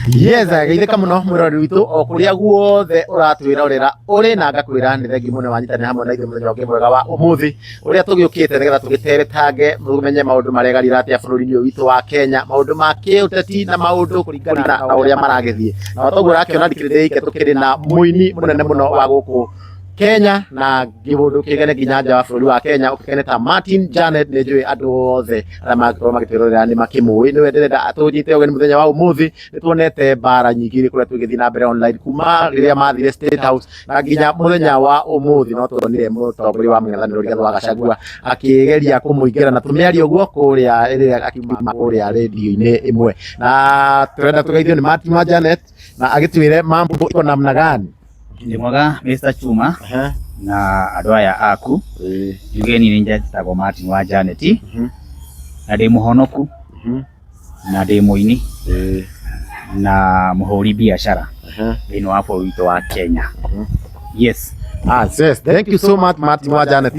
Yes, geithĩka mũno mwĩroreri witũ o kũrĩa guothe ũratwĩrorera ũrĩ, na ngakwĩra nĩ thengiũ mũno wanyitanĩra hamwe na ithuĩ mũthenya ũngĩ mwega wa ũmũthĩ ũrĩa tũgĩũkĩte nĩgetha tũgĩteretange mũmenye maũndũ maregarĩra atĩa bũrũri-inĩ ũyũ witũ wa Kenya, maũndũ ma kĩũteti na maũndũ kũringana na ũrĩa maragĩthiĩ. Na toguo ũrakĩona ndikĩrĩ ndĩike, tũkĩrĩ na mũini mũnene mũno wa gũkũ Kenya na kĩũndũ kĩgene nginya nja wa bũrũri wa Kenya, ũkĩgene ta Martin Janet. Nĩ njũĩ andũ othe arĩa mangĩkorwo magĩtwĩrorera nĩ makĩmũĩ. Nĩwe ndĩrenda tũnyite ũgeni mũthenya wa ũmũthĩ. Nĩ tuonete mbara nyingĩ iria ikoretwo igĩthiĩ na mbere online kuma rĩrĩa mathire State House na nginya mũthenya wa ũmũthĩ. No tuonire mũtongoria wa mũng'ethanĩro Rigathĩ wa Gachagua akĩgeria kũmũingĩra na tũmĩario ũguo kũrĩa rĩrĩa akiuma kũrĩa rĩndiũ-inĩ ĩmwe, na tũrenda tũgeithio nĩ Martin wa Janet na agĩtwĩre mambo iko namna gani. Ndĩ mwega, Mr. Chuma na andũ aya aku. Njuge niĩ nĩ njĩtagwo Martin wa Janet na ndĩ mũhonoku na ndĩ mũini na mũhũri biacara thĩinĩ wa bũrũri witũ wa Kenya. Yes. Ah, yes. Thank you so much, Martin wa Janet.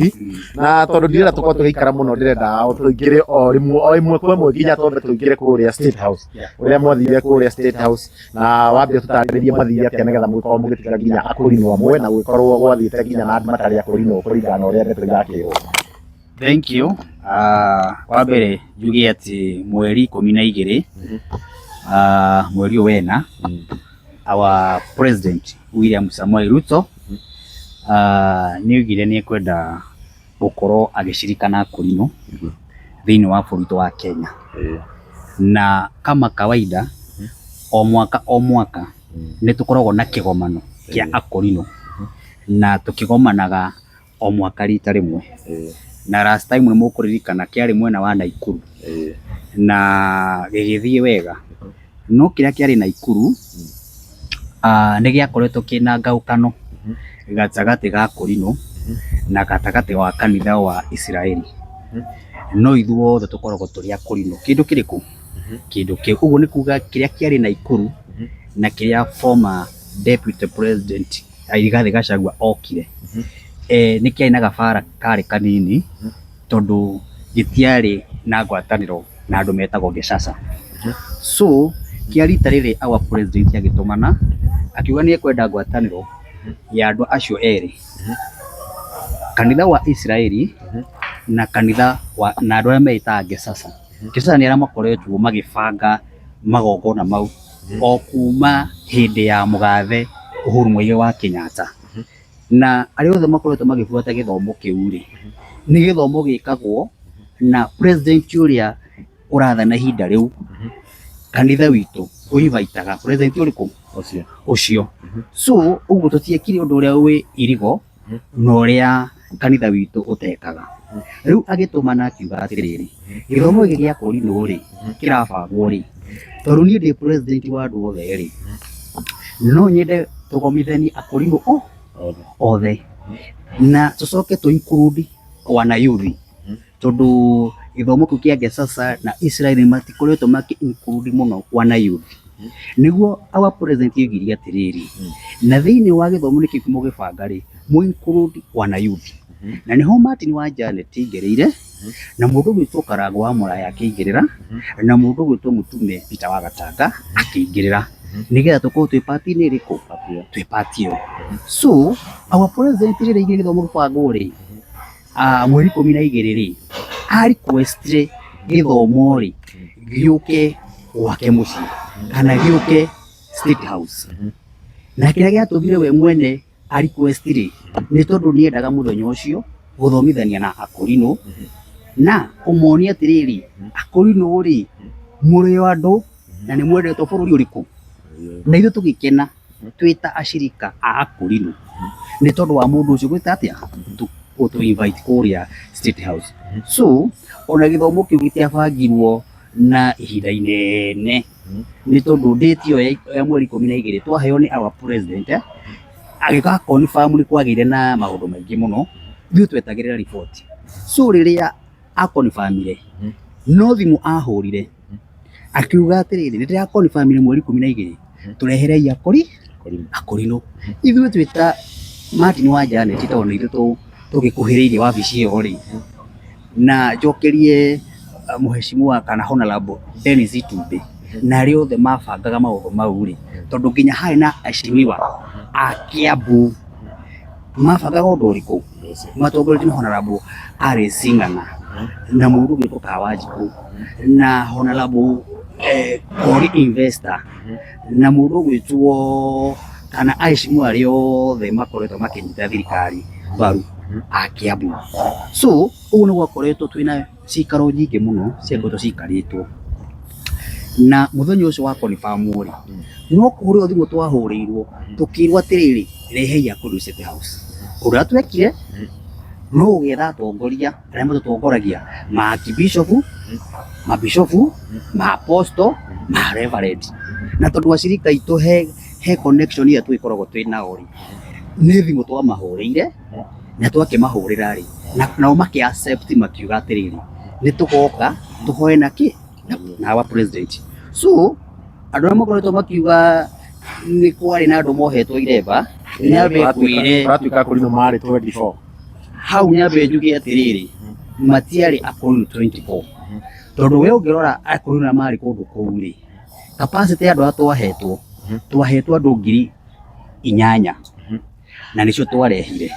Na tondũ ndirenda tũkorwo tũgĩikara mũno, ndĩrenda tũingĩre o rĩmwe o ĩmwe kwa ĩmwe nginya twambe tũingĩre kũrĩa State House. Ũrĩa mwathire kũrĩa State House, na wambe ũtũtarĩrie mwathire atĩa nĩgetha mũgĩkorwo mũgĩtuĩka nginya akũrinwo amwe, na gũgĩkorwo gwathiĩte nginya na andũ matarĩ akũrinwo kũringana na ũrĩa ndeto irakĩrwo. Thank you. Wa mbere njuge atĩ mweri 12, mweri ũyũ wena, our president William Samoei Ruto nĩ oigire nĩ ekwenda gũkorwo agĩcirika na akũrinũ thĩinĩ wa bũrũri witũ wa Kenya. Na kama kawaida, o mwaka o mwaka nĩ tũkoragwo na kĩgomano kĩa akũrinũ, na tũkĩgomanaga o mwaka rita rĩmwe. Na last time nĩ mũkũririkana kĩarĩ mwena wa Naikuru na gĩgĩthiĩ wega, no kĩrĩa kĩarĩ Naikuru nĩ gĩakoretwo kĩna ngaũkano gatagatĩ ga akũrinũ na gatagatĩ wa kanitha wa Isiraeli, no ithuothe tũkoragwo tũrĩ akũrinũ kĩndũ kĩrĩkũ kĩndũ kĩu. Ũguo nĩ kuga kĩrĩa kĩarĩ Naikuru na kĩrĩa former deputy president Rigathĩ Gachagua okire nĩ kĩarĩ na gabara karĩ kanini, tondũ gĩtiarĩ na ngwatanĩro na andũ metagwo Gĩcaca. So kĩa rita rĩrĩ our president agĩtũmana akiuga nĩ ekwenda ngwatanĩro ya andũ acio erĩ, kanitha wa Isiraeli na kanitha wa na andũ arĩa meĩtaga Gĩcaca. Gĩcaca nĩ arĩa makoretwo magĩbanga magongona mau o kuma hĩndĩ ya mũgathe Uhuru Muigai wa Kenyatta, na arĩa othe makoretwo magĩbuata gĩthomo kĩu rĩ, nĩ gĩthomo gĩkagwo na president ũrĩa ũrathana ihinda rĩu. Kanitha witũ ũinvitaga president ũrĩkũ? Ũcio. Ũcio. So ũguo tũtiekire ũndũ ũrĩa wĩ irigo na ũrĩa kanitha witũ ũtekaga. Rĩu agĩtũmana akiuga atĩrĩrĩ, gĩthomo gĩkĩ gĩa kũrinũ rĩ, kĩrabangwo rĩ, tondũ niĩ ndĩ president wa andũ othe rĩ, no nyende tũgomithanie akũrinũ o othe na tũcoke tũ include wana youth, tondũ gĩthomo kĩu kĩa Gesasa na Israel matikoretwo makĩ include mũno wana youth. Nĩguo our president oigire atĩrĩrĩ, na thĩinĩ wa gĩthomo nĩkĩ mũgĩbanga rĩ, mũ include wana youth. Na nĩho Martin wa Janet aingĩrĩire, na mũndũ ũgwĩtwo Karangũ wa Mũraya akĩingĩrĩra, na mũndũ ũgwĩtwo Mũtume Peter wa Gatanga akĩingĩrĩra, nĩgetha tũkorwo twĩ party-inĩ ĩrĩkũ, twĩ party ĩyo. So our president rĩrĩa aigire gĩthomo gĩbangwo rĩ, mweri 12 rĩ, a requestire gĩthomo rĩ gĩũke gwake mũciĩ kana gĩũke State House. Na kĩrĩa gĩatũmire we mwene a request rĩ, nĩ tondũ nĩ endaga mũthenya ũcio gũthomithania na akũrinũ na kũmonia atĩrĩrĩ, akũrinũ rĩ, mũrĩ o andũ na nĩ mwendetwo bũrũri ũrĩkũ. Na ithuĩ tũgĩkena twĩ ta acirika a akũrinũ nĩ tondũ wa mũndũ ũcio gwĩka atĩa, gũtũ invite kũrĩa State House. So ona gĩthomo kĩu gĩtiabangirwo na ihinda inene, nĩ tondũ date ĩyo ya mweri 12 twaheo nĩ our president, agĩka confirm nĩ kwagĩire na maũndũ maingĩ mũno. Ithuĩ twetagĩrĩra riboti. So rĩrĩa akonfirmire, no thimũ ahũrire akiuga atĩrĩrĩ, nĩ ndĩrakonfirmire mweri 12, tũreherei akũri akũrinũ. Ithuĩ twĩ ta Martin wa Janet, tondũ nĩ ithuĩ tũgĩkuhĩrĩirie wabici ĩyo rĩ, na njokerie mũheshimiwa kana Honorable Dennis Itumbĩ. Na arĩa othe mabangaga maũndũ mau rĩ, tondũ nginya harĩ na acimiwa a Kiambu mabangaga ũndũ ũrĩkũ, matongoretio nĩ Honorable Alice Ng'ang'a na mũndũ ũgwĩtwo Kawanjikũ na Honorable Kori Investor na mũndũ ũgwĩtwo kana aheshimiwa arĩa othe makoretwo makĩnyita thirikari mbaru a Kiambu. So ũguo nĩ gwakoretwo twĩna cikaro nyingĩ mũno ciakoretwo cikarĩtwo na mũthenya ũcio wa confirm rĩ, no kũhũrĩrwo thimũ twahũrĩirwo tũkĩrwo atĩrĩrĩ, rehei akũrũ State House. Ũrĩa twekire no gũgĩetha atongoria arĩa matũtongoragia, ma archbishop, mabishopu, ma apostle, ma reverend. Na tondũ acirika aitũ he connection ĩrĩa tũgĩkoragwo twĩ nao rĩ, nĩ thimũ twamahũrĩire na twakĩmahũrĩra rĩ, nao makĩ accept makiuga atĩrĩrĩ, nĩ tũgoka tũhoe na kĩ na our president. So andũ arĩa makoretwo makiuga nĩ kwarĩ na andũ mohetwo iremba, nyambe ngwĩre Ũratuĩka akũrinũ marĩ 24. Hau nyambe njuge atĩrĩrĩ, matiarĩ akũrinũ 24, tondũ we ũngĩrora akũrinũ arĩa marĩ kũndũ kũu rĩ, capacity ya andũ arĩa twahetwo, twahetwo andũ 8,000 na nĩcio twarehire.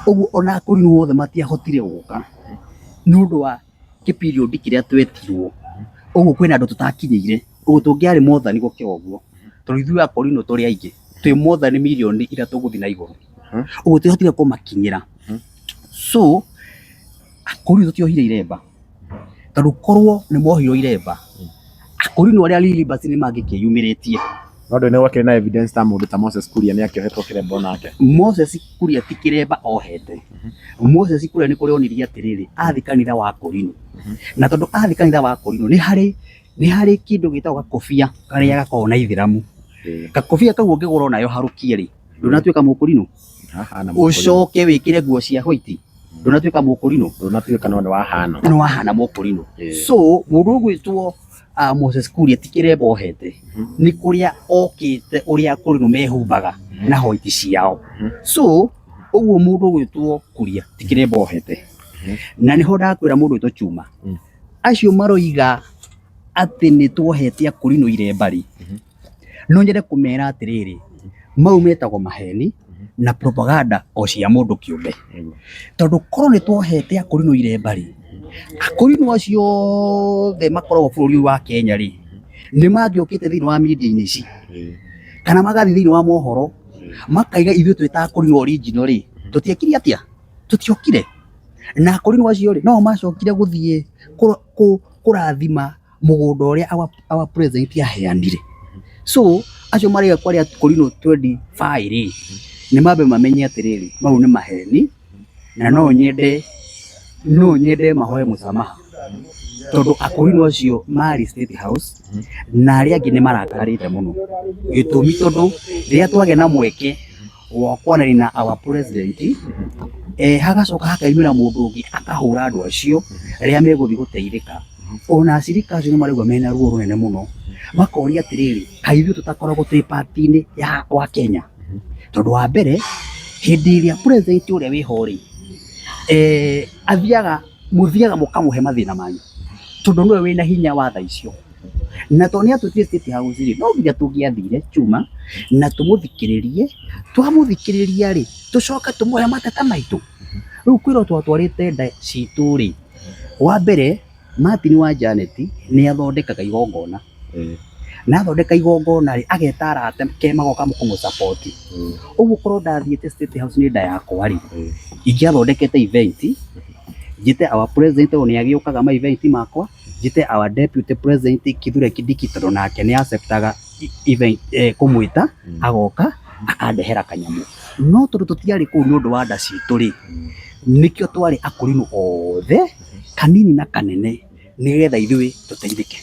Ũguo ona akũrinũ othe matiahotire gũka nĩ ũndũ wa kĩpiriũndi kĩrĩa twetirwo. Ũguo kwĩna andũ tũtakinyĩire, ũguo tũngĩarĩ mothani gũkĩra ũguo, tondũ ithuĩ akũrinũ tũrĩ aingĩ, twĩ mothani 3 mirioni gũthiĩ na igũrũ, ũguo tũtiahotire kũmakinyĩra. So akũrinũ tũtiohire iremba, tondũ korwo nĩ mohirwo iremba, akũrinũ arĩa lilibasi nĩ mangĩkĩyumĩrĩtie. No ndũ nĩ gwakĩrĩ na evidence ta mũndũ ta Moses Kuria nĩ akĩohetwo kĩremba onake. Moses Kuria ti kĩremba ohete. Moses Kuria nĩ kũrĩa onirie atĩrĩrĩ, athi kanitha wa Kũrinũ, na tondũ athi kanitha wa Kũrinũ nĩ harĩ kĩndũ gĩtagwo gakobia karĩa gakoragwo na ithĩramu. Gakobia kau ũngĩgũra onayo harũkie rĩ, ndũnatuĩka mũkũrinũ. Hahana mũkũrinũ. Ũcoke wĩkĩre nguo cia white, ndũnatuĩka mũkũrinũ. Ndũnatuĩka, no nĩ wahana. Nĩ wahana mũkũrinũ. So mũndũ ũgwĩtwo Moses Kuria ti kĩremba ohete, nĩ kũrĩa okĩte ũrĩa akũrinũ mehumbaga na white ciao. So ũguo mũndũ ũgwĩtwo Kuria ti kĩremba ohete. Na nĩho ndakwĩra mũndũ wĩtwo Chuma, acio maroiga atĩ nĩ tuohete akũrinũ iremba rĩ, no nyende kũmera atĩrĩrĩ, mau metagwo maheni na propaganda o cia mũndũ kĩũmbe, tondũ korwo nĩ tuohete akũrinũ iremba rĩ, akũrinũ acio othe makoragwo bũrũri ũyũ wa Kenya rĩ, nĩ mangĩokĩte thĩinĩ wa media-inĩ ici kana magathiĩ thĩinĩ wa mohoro makaiga ithuĩ twĩ ta akũrinũ original rĩ, tũtiekire atĩa? Tũtiokire. Na akũrinũ acio rĩ, no macokire gũthiĩ kũrathima mũgũnda ũrĩa our president aheanire. So acio maraiga kwarĩ akũrinũ 25 rĩ, nĩ mambe mamenye atĩrĩrĩ, mau nĩ maheni, na no nyende mahoe mũsamaha, tondũ akũrinũ acio marĩ State House na arĩa angĩ nĩ marakarĩte mũno. Gĩtũmi tondũ rĩrĩa twagĩa na mweke wa kwaranĩria na our president, hagacoka hakaumĩra mũndũ ũngĩ akahũra andũ acio rĩrĩa megũthiĩ gũteithĩka. Ona acirika acio nĩ maraigua mena ruo rũnene mũno, makoria atĩrĩrĩ, kaĩ ithuĩ tũtakoragwo twĩ part-inĩ ya wa Kenya? Tondũ wa mbere, hĩndĩ ĩrĩa president ũrĩa wĩho rĩ, athiaga, mũthiaga mũkamũhe mathĩna manyu, tondũ nĩwe wĩna hinya wa thaa icio. Na tondũ nĩ atwĩtire State House rĩ, no nginya tũngĩathire Chuma na tũmũthikĩrĩrie. Twamũthikĩrĩria rĩ, tũcoke tũmũhe mateta maitũ. Rĩu kwĩrwo twatwarĩte nda citũ rĩ, wa mbere Martin wa Janet nĩ athondekaga igongona, na athondeka igongona rĩ, ageta arata ke magoka kũmũ support. Ũguo korwo ndathiĩte State House nĩ nda yakwa rĩ, ingĩathondekete event, njĩte our president tondũ nĩ agĩũkaga ma event makwa, njĩte our deputy president Kithure Kindiki, tondũ nake nĩ acceptaga event, kũmwĩta agoka akandehera kanyamũ. No tondũ tũtiarĩ kũu nĩ ũndũ wa nda citũ rĩ, nĩkĩo twarĩ akũrinũ othe kanini na kanene, nĩgetha ithuĩ tũteithĩke.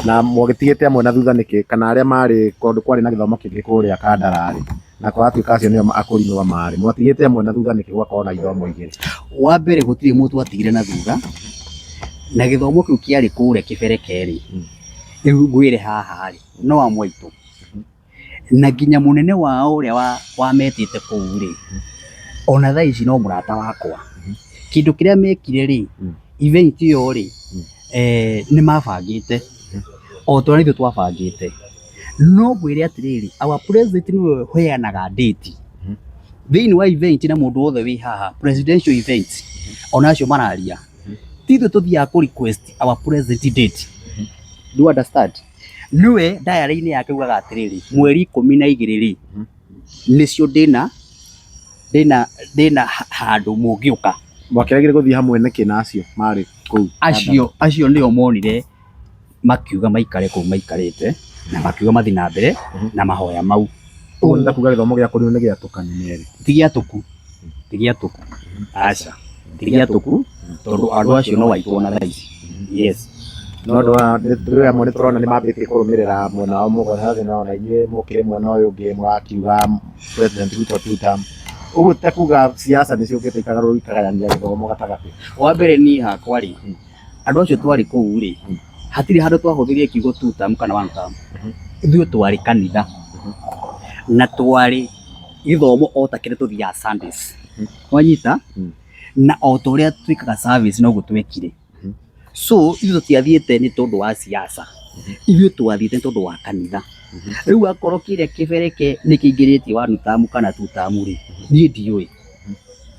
Na mwagĩtigĩte amwe na thutha nĩkĩ, kana arĩa marĩ kũndũ kwarĩ na gĩthomo kĩngĩ kũrĩa Kandara rĩ, na kũratuĩka acio nĩo akũrinũ marĩ, mwatigĩte amwe na thutha nĩkĩ gũgakorwo na ithomo igĩrĩ? Wa mbere, gũtirĩ mũndũ twatigire na thutha, na gĩthomo kĩu kĩarĩ kũrĩa kĩbereke rĩ, rĩu ngwĩre haha rĩ, no amwe aitũ, na nginya mũnene wao ũrĩa wametĩte kũu rĩ, ona thaa ici no mũrata wakwa. Kĩndũ kĩrĩa mekire rĩ, event ĩyo rĩ, nĩ mabangĩte. O ta ũrĩa ithuĩ twabangĩte. No ngwĩre atĩrĩrĩ, our president nĩwe ũheanaga date thĩinĩ wa event na mũndũ wothe wĩ haha presidential event ona acio mararia ti ithuĩ tũthiaga kũ request our president date. Do you understand? Nĩwe diary-inĩ yake ugaga atĩrĩrĩ, mweri 12 rĩ, nĩcio ndĩna handũ mũngĩũka. Mwakĩregire gũthiĩ hamwe nĩkĩ na acio marĩ kũu? Acio nĩo monire makiuga maikare kũu maikarĩte na makiuga mathiĩ na mbere na mahoya mau. Ũguo nĩ ta kuga gĩthomo gĩa kũrĩo nĩ gĩatũkanu merĩ. Ti gĩatũku, ti gĩatũku, aca, ti gĩatũku, tondũ andũ acio no aitũ ona thaa ici. Yes. No ndũrĩ amwe nĩ tũrona nĩ mambĩtie kũrũmĩrĩra mwena wa mũgwanja na ona inyuĩ mũkĩrĩ mwena ũyũ ũngĩ mũrakiuga President Ruto two term. Ũguo ta kuga siasa nĩ ciũkĩte ikagarũra ikagayania gĩthomo gatagatĩ. Wa mbere niĩ hakwa rĩ, andũ acio twarĩ kũu rĩ, hatirĩ handũ twahũthĩrire kiugo two term kana one term. Ithuĩ twarĩ kanitha na twarĩ gĩthomo o ta kĩrĩa tũthiaga Sundays. Wanyita? Na o ta ũrĩa twĩkaga service noguo twekire. So ithuĩ tũtiathiĩte nĩ tondũ wa siasa, ithuĩ twathiĩte nĩ tondũ wa kanitha. Rĩu akorwo kĩrĩa kĩbereke nĩ kĩingĩrĩtie one term kana two term rĩ, niĩ ndiũĩ,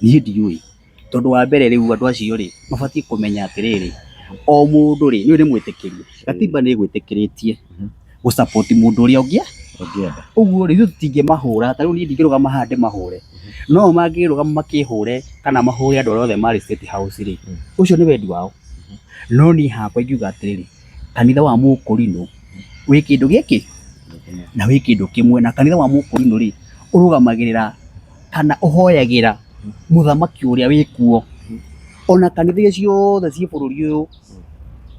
niĩ ndiũĩ. Tondũ wa mbere rĩu andũ acio rĩ, mabatiĩ kũmenya atĩrĩrĩ, o mũndũ rĩ, niĩ nĩ mwĩtĩkĩrie, gatiba nĩ ĩgwĩtĩkĩrĩtie gũ support mũndũ ũrĩa ũngĩ ũngĩenda. Ũguo rĩ, ithuĩ tũtingĩmahũra, ta rĩu niĩ ndingĩrũgama haha ndĩmahũre, no mangĩrũgama makĩhũre kana mahũre andũ arĩa othe marĩ State House rĩ, ũcio nĩ wendi wao. No niĩ hakwa ingiuga atĩrĩrĩ, kanitha wa Mũkũrinũ wĩ kĩndũ gĩkĩ na wĩ kĩndũ kĩmwe, na kanitha wa Mũkũrinũ rĩ, ũrũgamagĩrĩra kana ũhoyagĩra mũthamaki ũrĩa wĩkuo. Ona kanitha iria ciothe ciĩ bũrũri ũyũ,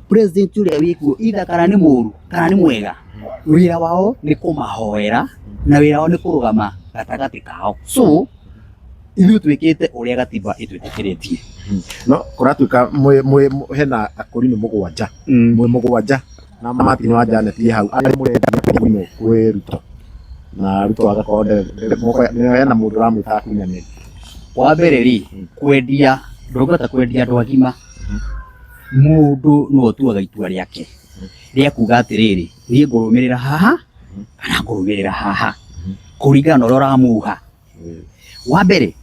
president ũrĩa wĩkuo either kana nĩ mũru kana nĩ mwega, wĩra wao nĩ kũmahoera na wĩra wao nĩ kũrũgama gatagatĩ kao. So ithuĩ twĩkĩte ũrĩa gatiba ĩtwĩtĩkĩrĩtie. No kũratuĩka mwĩ hena akũrinũ mũgwanja, mwĩ mũgwanja na Martin wa Janet hau arĩa mũrendia kũrinũ kwĩ Ruto na Ruto agakorwo hena mũndũ ũramwĩta akunyanĩri. Wa mbere rĩ, kwendia ndũngĩhota kwendia andũ agima. Mũndũ nĩwe ũtuaga itua rĩake rĩa kuga atĩrĩrĩ, niĩ ngũrũmĩrĩra haha kana ngũrũmĩrĩra haha kũringana na ũrĩa ũramuha. Wa mbere,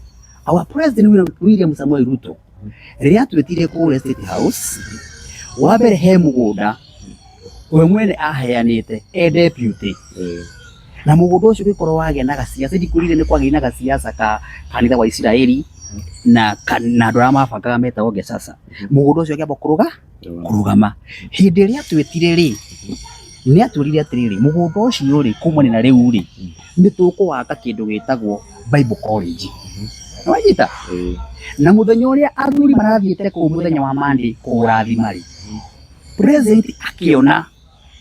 our president William Samoei Ruto rĩrĩa atwĩtire kũrĩa State House, wa mbere he mũgũnda we mwene aheanĩte e deputy, na mũgũnda ũcio ũgĩkorwo wagĩa na gaciaca, ndikwĩrire nĩ kwagĩire na gaciaca ka kanitha wa Isiraeli na andũ arĩa mabangaga metagwo Gesasa. Mũgũnda ũcio ũkĩamba kũrũgama. Hĩndĩ ĩrĩa atwĩtire rĩ, nĩ atwĩrire atĩrĩrĩ, mũgũnda ũcio rĩ, kumania na rĩu rĩ, nĩ tũkũwaka kĩndũ gĩtagwo Bible College. Nĩwanyita? Na mũthenya ũrĩa athuri marathiĩte kũu mũthenya wa Monday kũrathima rĩ, president akĩona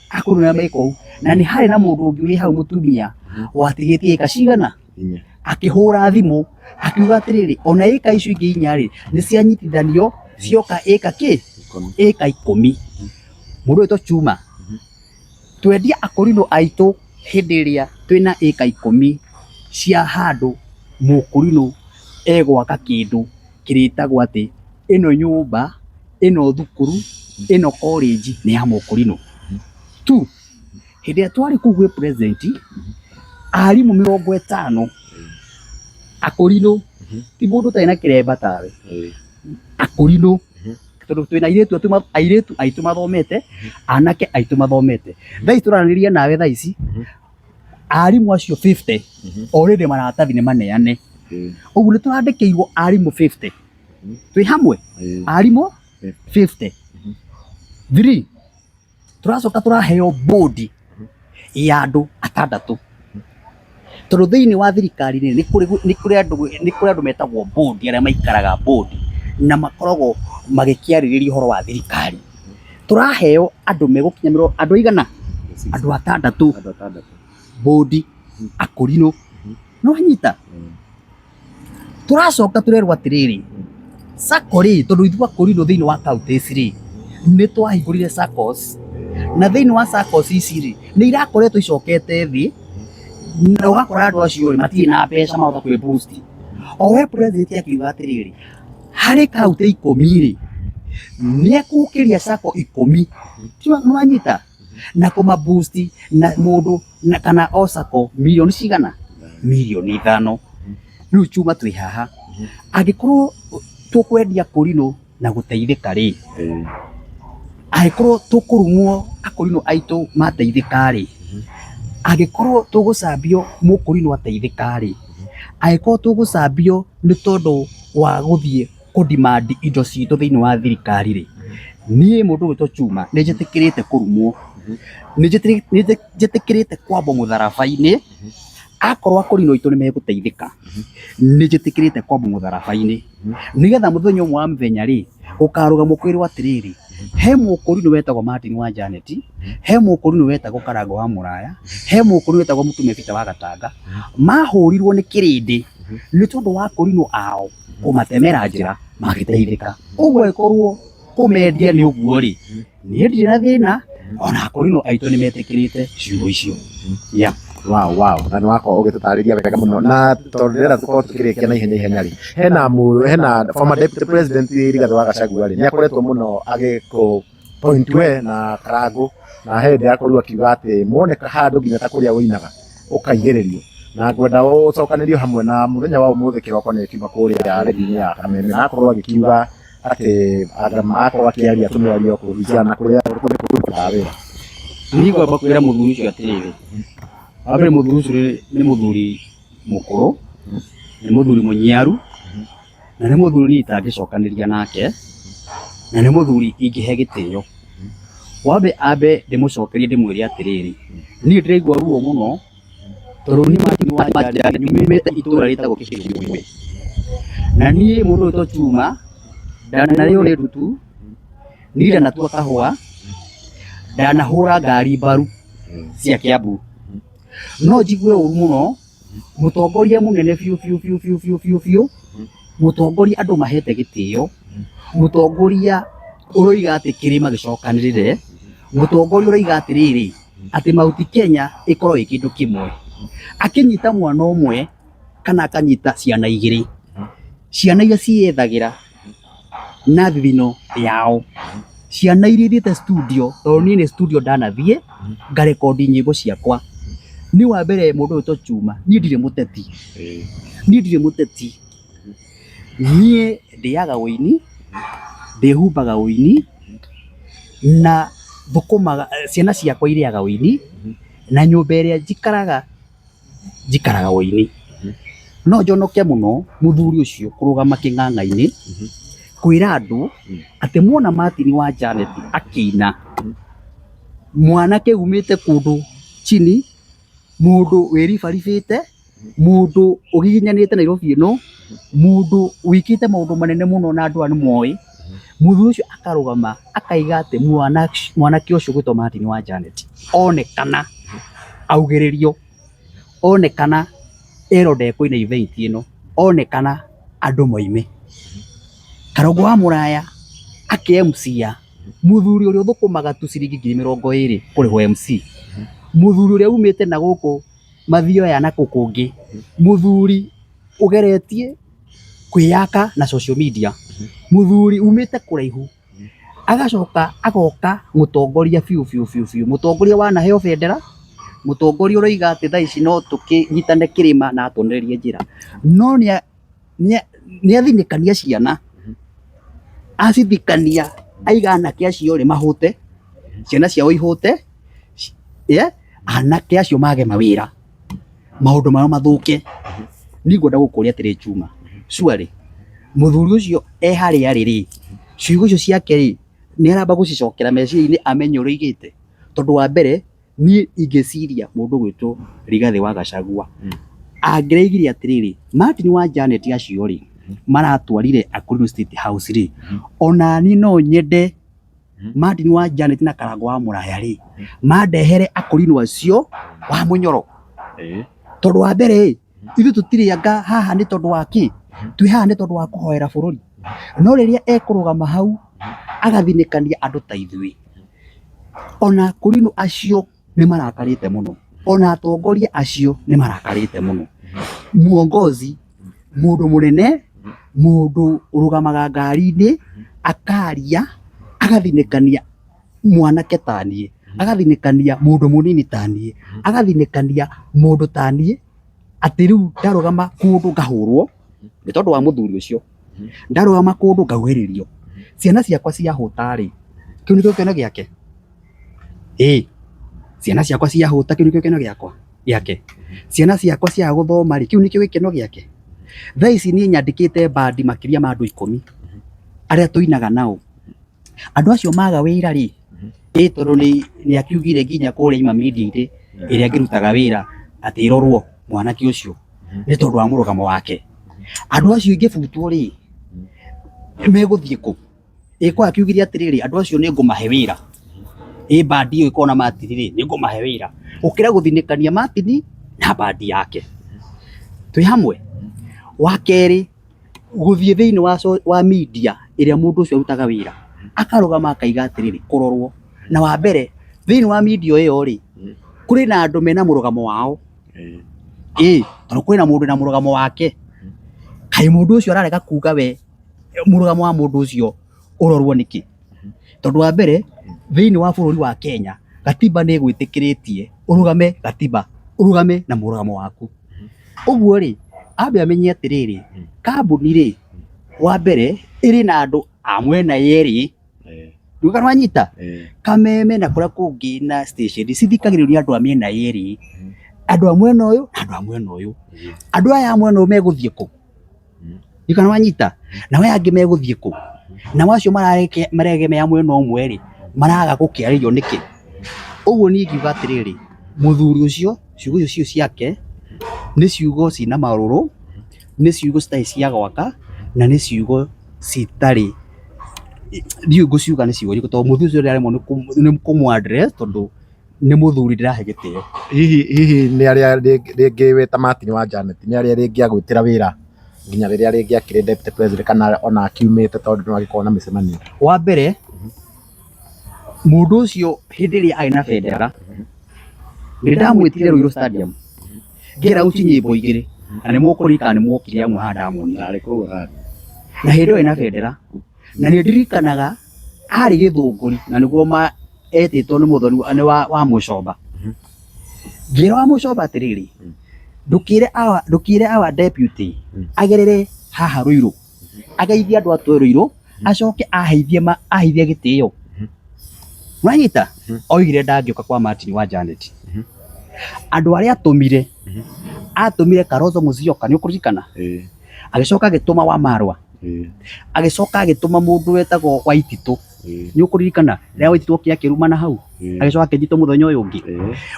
akũrũ arĩa me kũu, na nĩ harĩ na mũndũ ũngĩ wĩ hau mũtumia watigĩtie ĩka cigana, akĩhũra thimũ akiuga atĩrĩrĩ, ona ĩka icio ingĩ inya rĩ, nĩ cianyitithanio cioka ĩka kĩ ĩka 10. Mũndũ wĩtwo Chuma, twendia akũrinũ aitũ hĩndĩ ĩrĩa twĩna ĩka 10 cia handũ mũkũrinũ egwaka kĩndũ kĩrĩtagwo atĩ ĩno nyũmba, ĩno thukuru, ĩno college nĩ ya mũkũrinũ tu. Hĩndĩ ĩrĩa twarĩ kũu gwĩ president, arimũ 50 akũrinũ, ti mũndũ ũtarĩ na kĩremba tawe, akũrinũ, tondũ twĩna airĩtu aitũ mathomete, anake aitũ mathomete. Thaa ici tũraranĩria nawe thaa ici, arimũ acio 50 already maratathi nĩ maneane. Ũguo nĩ tũrandĩkĩirwo arimũ 50. Twĩ hamwe? Arimũ 50. 3 tũracoka tũraheo board ya andũ atandatũ, tondũ thĩinĩ wa thirikari rĩ, nĩ kũrĩ andũ metagwo board, arĩa maikaraga board na makoragwo magĩkĩarĩrĩria ũhoro wa thirikari. Tũraheo andũ megũkinya andũ aigana? Andũ atandatũ board akũrinũ. Nĩ wanyita? Tũracoka tũrerwo atĩrĩrĩ, SACCO rĩ, tondũ ithuĩ akũrinũ thĩinĩ wa counties rĩ, nĩ twahingũrire SACCOs, na thĩinĩ wa SACCOs ici rĩ, nĩ irakoretwo icokete thĩ, na ũgakora andũ acio rĩ, matirĩ na mbeca mahota kwĩ boost. O we president akiuga atĩrĩrĩ, harĩ kaunti 10 rĩ, nĩ ekũkĩria SACCO 10. Nĩ wanyita? Na kũma boost na mũndũ na kana o sacco mirioni cigana? Mirioni 5. Rĩu Chuma twĩ haha, angĩkorwo tũkwendia kũrinũ na gũteithĩka rĩ, angĩkorwo tũkũrumwo akũrinũ aitũ mateithĩka rĩ, angĩkorwo tũgũcambio mũkũrinũ ateithĩka rĩ, angĩkorwo tũgũcambio nĩ tondũ wa gũthiĩ kũ-demand indo citũ thĩinĩ wa thirikari rĩ, niĩ mũndũ ũgwĩtwo Chuma nĩ njĩtĩkĩrĩte kũrumwo, nĩ njĩtĩkĩrĩte kwambwo mũtharaba-inĩ. Akorwo akũrinũ aitũ nĩ megũteithĩka, nĩ njĩtĩkĩrĩte kwambwo mũtharaba-inĩ, nĩgetha mũthenya ũmwe wa mĩthenya rĩ, gũkarũgamwo kwĩrwo atĩrĩrĩ, he mũkũrinũ wetagwo Martin wa Janet, he mũkũrinũ wetagwo Karango wa Mũraya, he mũkũrinũ wetagwo Mũtume Peter wa Gatanga, mahũrirwo nĩ kĩrĩndĩ nĩ tondũ wa akũrinũ ao kũmatemera njĩra magĩteithĩka. Ũguo ĩkorwo kũmendia nĩ ũguo rĩ, niĩ ndirĩ na thĩna, ona akũrinũ aitũ nĩ metĩkĩrĩte ciugo icio. Yeah. Wow, na nĩ wakorwo ũgĩtũtarĩria wega mũno, na tondũ ndĩrenda tũkorwo tũkĩrĩkia na ihenya ihenya rĩ, hena former deputy president Rigathĩ wa Gachagua rĩ, nĩ akoretwo mũno agĩkũ point we na Karangũ, na he hĩndĩ akorirwo akiuga atĩ muoneka handũ nginya ta kũrĩa ũinaga ũkaigĩrĩrio, na ngwenda ũcokanĩrio hamwe na mũthenya wa ũmũthĩ kĩroko nĩ kiuma kũrĩa redio-inĩ ya Kameme, na akorwo agĩkiuga atĩ akorwo akĩaria tũmĩario kũhunciana na kũrĩa kũrutaga wĩra. Niĩ ngwamba kwĩra mũthuri ũcio atĩrĩrĩ, wa mbere mũthuri ũcio nĩ mũthuri mũkũrũ, nĩ mũthuri mũnyiaru, na nĩ mũthuri itangĩcokanĩria nake, na nĩ mũthuri ingĩhe gĩtĩo. Wambe ambe ndĩmũcokerie ndĩmwĩre atĩrĩrĩ, niĩ ndĩraigua ruo mũno tondũ niĩ Martin wa Njanja nyumĩte itũra rĩtagwo Kĩcũgũĩ, na niĩ mũndũ ũyũ Chuma ndanarĩo nĩ ndutu, niĩ ndanatua kahũa, ndanahũra ngari mbaru cia Kiambu. No njigue ũru mũno mũtongoria mũnene biũ biũ biũ biũ biũ biũ biũ, mũtongoria andũ mahete gĩtĩo, mũtongoria ũroiga atĩ kĩrĩma gĩcokanĩrĩre, mũtongoria ũroiga atĩrĩrĩ atĩ Mount Kenya ĩkorwo ĩ kĩndũ kĩmwe, akĩnyita mwana ũmwe kana akanyita ciana igĩrĩ, ciana iria ciĩyethagĩra na thithino yao, ciana iria ithiĩte studio, tondũ niĩ nĩ studio ndanathiĩ ngarekondi nyĩmbo ciakwa. Niĩ wa mbere mũndũ ũyũ Chuma, niĩ ndirĩ mũteti, niĩ ndirĩ mũteti, niĩ ndĩaga ũini, ndĩhumbaga ũini, na thũkũmaga, ciana ciakwa irĩaga ũini, na nyũmba ĩrĩa njikaraga njikaraga ũini. No njonoke mũno mũthuri ũcio kũrũgama kĩng'ang'a-inĩ kwĩra andũ atĩ muona Martin wa Janet akĩina, mwanake umĩte kũndũ chini, mũndũ wĩribaribĩte, mũndũ ũgiginyanĩte Nairobi ĩno, mũndũ wĩkĩte maũndũ manene mũno na andũ aya nĩ moĩ, mũthuri ũcio akarũgama akaiga atĩ mwanake ũcio ũgwĩtwo Martin wa Janet onekana augĩrĩrio, onekana erwo ndekũina event ĩno, onekana andũ moime. Karũngũ wa Mũraya akĩ MC mũthuri ũrĩa ũthũkũmaga tu ciringi 20,000 kũrĩhwo MC, mũthuri ũrĩa umĩte na gũkũ Mathioya na kũu kũngĩ, mũthuri ũgeretie kwĩyaka na social media, mũthuri umĩte kũraihu, agacoka agoka mũtongoria biũ biũ biũ biũ, mũtongoria wanaheo bendera, mũtongoria ũroiga atĩ thaa ici no tũkĩnyitane kĩrĩma na atuonererie njĩra, no nĩ athinĩkania ciana, acithikania aiga anake acio rĩ mahũte, ciana ciao ihũte, anake acio mage mawĩra, maũndũ mao mathũke. Niĩ ngwenda gũkũria atĩrĩ Chuma, surely mũthuri ũcio e harĩa arĩ rĩ, ciugo icio ciake rĩ, nĩ aramba gũcicokera meciria-inĩ amenye ũrĩa oigĩte? Tondũ wa mbere niĩ ingĩciria mũndũ ũgwĩtwo Rigathĩ wa Gachagua angĩraigire atĩrĩrĩ, Martin wa Janet acio rĩ, maratwarire Akurinu State House rĩ, ona niĩ no nyende Martin wa Janet na Karangũ wa Mũraya rĩ, mandehere akũrinũ acio wa mũnyoro. Tondũ wa mbere ĩ, ithuĩ tũtirĩ anga haha nĩ tondũ wa kĩ? Twĩ haha nĩ tondũ wa kũhoera bũrũri. No rĩrĩa ekũrũgama hau agathinĩkania andũ ta ithuĩ, ona akũrinũ acio nĩ marakarĩte mũno, ona atongoria acio nĩ marakarĩte mũno. Muongozi, mũndũ mũnene, mũndũ ũrũgamaga ngari-inĩ, akaria, agathinĩkania mwanake ta niĩ. Agathinĩkania mũndũ mũnini taniĩ, agathinĩkania mũndũ taniĩ, atĩ rĩu ndarũgama kũndũ ngahũrwo nĩ tondũ wa mũthuri ũcio, ndarũgama kũndũ ngauhĩrĩrio, ciana ciakwa ciahũta rĩ, kĩu nĩkĩo gĩkeno gĩake? Ĩĩ, ciana ciakwa ciahũta kĩu nĩkĩo gĩkeno gĩakwa gĩake? Ciana ciakwa ciaga gũthoma rĩ, kĩu nĩkĩo gĩkeno gĩake? Thaa ici niĩ nyandĩkĩte bandi makĩria ma andũ 10 arĩa tũinaga nao. Andũ acio maga wĩra rĩ, ĩ tondũ nĩ akiugire nginya kũrĩa Ima Media-inĩ ĩrĩa ngĩrutaga wĩra atĩ ĩrorwo mwanake ũcio nĩ tondũ wa mũrũgamo wake. Andũ acio ingĩbutwo rĩ, megũthiĩ kũ? Ĩ kwa akiugire atĩrĩrĩ, andũ acio nĩ ngũmahe wĩra. Ĩ bandi ĩyo ĩkorwo na Martin rĩ, nĩ ngũmahe wĩra. Gũkĩra gũthinĩkania Martin na bandi yake. Twĩ hamwe? Wa kerĩ, gũthiĩ thĩinĩ wa media ĩrĩa mũndũ ũcio arutaga wĩra, akarũgama akaiga atĩrĩrĩ, kũrorwo. Na wa mbere, thĩinĩ wa media ĩyo rĩ, kũrĩ na andũ mena mũrũgamo wao. Ĩ, tondũ kwĩna mũndũ na mũrũgamo wake. Kaĩ mũndũ ũcio ararega kuga we mũrũgamo wa mũndũ ũcio ũrorwo nĩkĩ? Tondũ wa mbere, thĩinĩ wa bũrũri wa Kenya, gatiba nĩ ĩgwĩtĩkĩrĩtie ũrũgame gatiba, ũrũgame na mũrũgamo waku. Ũguo rĩ, ambe amenye atĩrĩrĩ, kambuni rĩ, wa mbere ĩrĩ na andũ a mwena yerĩ, nduga nĩwanyita? Kameme na kũrĩa kũngĩ na station cithikagĩrĩrio nĩ andũ a mĩena yerĩ, andũ a mwena ũyũ na andũ a mwena ũyũ. Andũ aya a mwena ũyũ megũthiĩ kũ? Nduga nĩwanyita? Nao aya angĩ megũthiĩ kũ? Nao acio maregemea mwena ũmwe rĩ, maraga gũkĩarĩrio nĩkĩ? Ũguo niĩ ingiuga atĩrĩrĩ, mũthuri ũcio ciugo icio ciake nĩ ciugo cina marũrũ, nĩ ciugo citarĩ cia gwaka, na nĩ ciugo citarĩ, ndiũĩ ngũciuga nĩ ciugo irĩkũ tondũ mũthuri ũcio ndĩraremwo nĩ kũmũ address tondũ nĩ mũthuri ndĩrahe gĩtĩo. Hihi hihi nĩ arĩa rĩngĩ wĩ ta Martin wa Janet, nĩ arĩa rĩngĩ agwĩtĩra wĩra nginya rĩrĩa rĩngĩ akĩrĩ deputy president kana ona akiumĩte tondũ nĩ agĩkorwo na mĩcemanio? Wa mbere, mũndũ ũcio hĩndĩ ĩrĩa arĩ na bendera, nĩ ndamwĩtire Ruiru Stadium, ngĩra uci nyĩmbo igĩrĩ, na nĩ mũkũririkana nĩ mwokire amwe haha ndamuonia. Na hĩndĩ ĩyo ena bendera, na nĩ ndirikanaga arĩ Gĩthũngũri na nĩguo etĩtwo nĩ mũthoni nĩ wa Mũcomba. Ngĩra wa Mũcomba atĩrĩrĩ, ndũkĩre our deputy agerere haha Ruiru, ageithie andũ atwe Ruiru, acoke aheithie aheithie gĩtĩo. Wanyita? Oigire ndangĩũka kwa Martin wa Janet. Andũ arĩa atũmire, atũmire Kalonzo Musyoka, nĩ ũkũririkana? Agĩcoka agĩtũma Wamarwa, agĩcoka agĩtũma mũndũ wetagwo Waititũ, nĩ ũkũririkana? Rĩrĩa Waititũ okire akĩrumana hau, agĩcoka akĩnyitwo mũthenya ũyũ ũngĩ.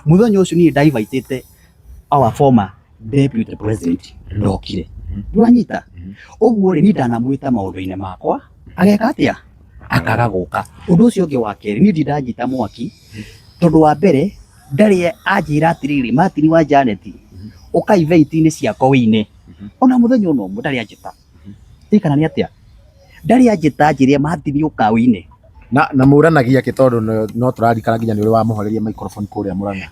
Mũthenya ũcio niĩ ndainvitĩte our former deputy president ndokire. Nĩwanyita? Ũguo rĩ, niĩ ndanamwĩta maũndũ-inĩ makwa, ageka atĩa? Akaga gũka. Ũndũ ũcio ũngĩ wa kerĩ, niĩ ndindanyita mwaki, tondũ wa mbere, ndarĩ anjĩra atĩrĩrĩ, Martin wa Janet, ũka event-inĩ ciakwa ũine. Ona mũthenya ona ũmwe ndarĩ anjĩta. Ĩ kana nĩ atĩa? Ndarĩ anjĩta anjĩre Martin ũka ũine. Na mũranagia kĩ tondũ no tũrarikana nginya nĩ ũrĩ wamũhoreria microphone kũrĩa Murang'a.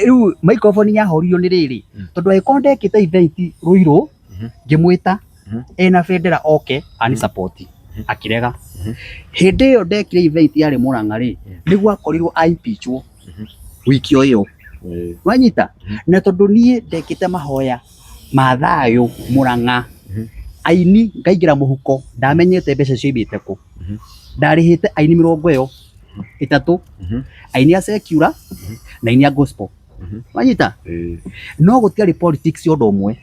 Rĩu microphone yahoririo nĩ rĩrĩ, tondũ angĩkorwo ndekĩte event Ruiru, ngĩmwĩta ena bendera oke ani support, akĩrega. Hĩndĩ ĩyo ndekire event yarĩ Murang'a rĩ, nĩguo akorirwo a impeachwo wiki o ĩyo. Wanyita? Na tondũ niĩ ndekĩte mahoya ma thayũ Murang'a, aini ngaingĩra mũhuko, ndamenyete mbeca cioimĩte kũ. Ndarĩhĩte aini 30, aini a secular na aini a gospel. Wanyita? No gũtiarĩ politics ũndũ ũmwe.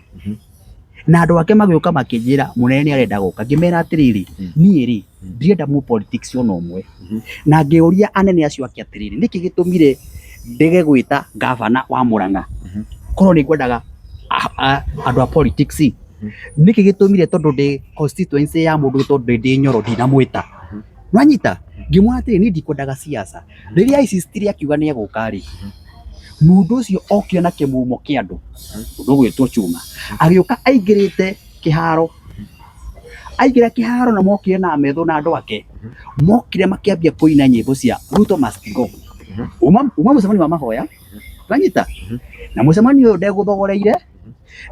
Na andũ ake magĩũka makĩnjĩra mũnene nĩ arenda gũka. Ngĩmera atĩrĩrĩ, niĩ rĩ, ndirenda mũ politics ona ũmwe. Na ngĩũria anene acio ake atĩrĩrĩ, nĩkĩ gĩtũmire ndege gwĩta gavana wa Murang'a? Korwo nĩ ngwendaga andũ a politics, nĩkĩ gĩtũmire tondũ ndĩ constituency ya mũndũ tondũ ndĩ Nyoro ndinamwĩta? Nwanyita? Ngĩmwĩra atĩrĩrĩ, niĩ ndikwendaga siasa. Rĩrĩa insistire akiuga nĩ egũka rĩ, mũndũ ũcio okire na kĩmumo kĩa andũ, mũndũ ũgwĩtwo Chuma, agĩũka aingĩrĩte kĩharo. Aingĩra kĩharo na mokire na metho na andũ ake, mokire makĩambia kũina nyĩmbo cia Ruto must go. Uma mũcemanio wa mahoya, wanyita? Na mũcemanio ũyũ ndegũthogoreire,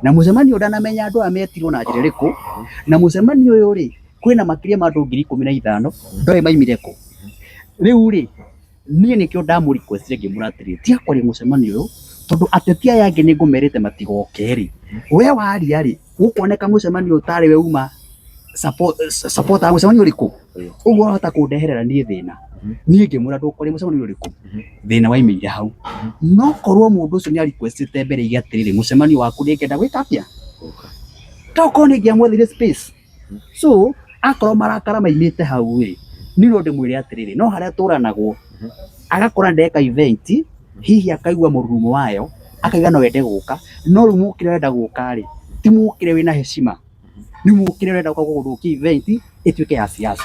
na mũcemanio ũyũ ndanamenya andũ aya metirwo na njĩra ĩrĩkũ, na mũcemanio ũyũ rĩ, kwĩna makĩria ma andũ 15,000, ndoĩ maimire kũ. Rĩu rĩ, Niĩ nĩkĩo ndamũ request ngĩmwĩra atĩrĩrĩ, tiga kwaria mũcemanio ũyũ tondũ ateti aya angĩ nĩ ngũmerĩte matigoke rĩ, we waria rĩ, gũkuoneka mũcemanio ũtarĩ we uma support ya mũcemanio ũrĩkũ? Ũguo wahota kũndeherera niĩ thĩna. Niĩ ngĩmwĩra ndũkwaria mũcemanio ũrĩkũ? Thĩna waimĩire hau. No korwo mũndũ ũcio nĩ requestĩte mbere ige atĩrĩrĩ, mũcemanio waku nĩngenda gwĩka atĩa? Tokorwo nĩ ingĩamwetherire space. So akorwo marakara maimĩte hau rĩ, niĩ no ndĩmwĩre atĩrĩrĩ, no harĩa tũranagwo, agakora ndeka event, hihi akaigua mũrurumo wayo, akaiga no ende gũka, no rĩu mũkĩre ũrenda gũka rĩ, ti mũkĩre wĩna heshima, nĩ mũkĩre ũrenda gũka gũthũkia event ĩtuĩke ya siasa.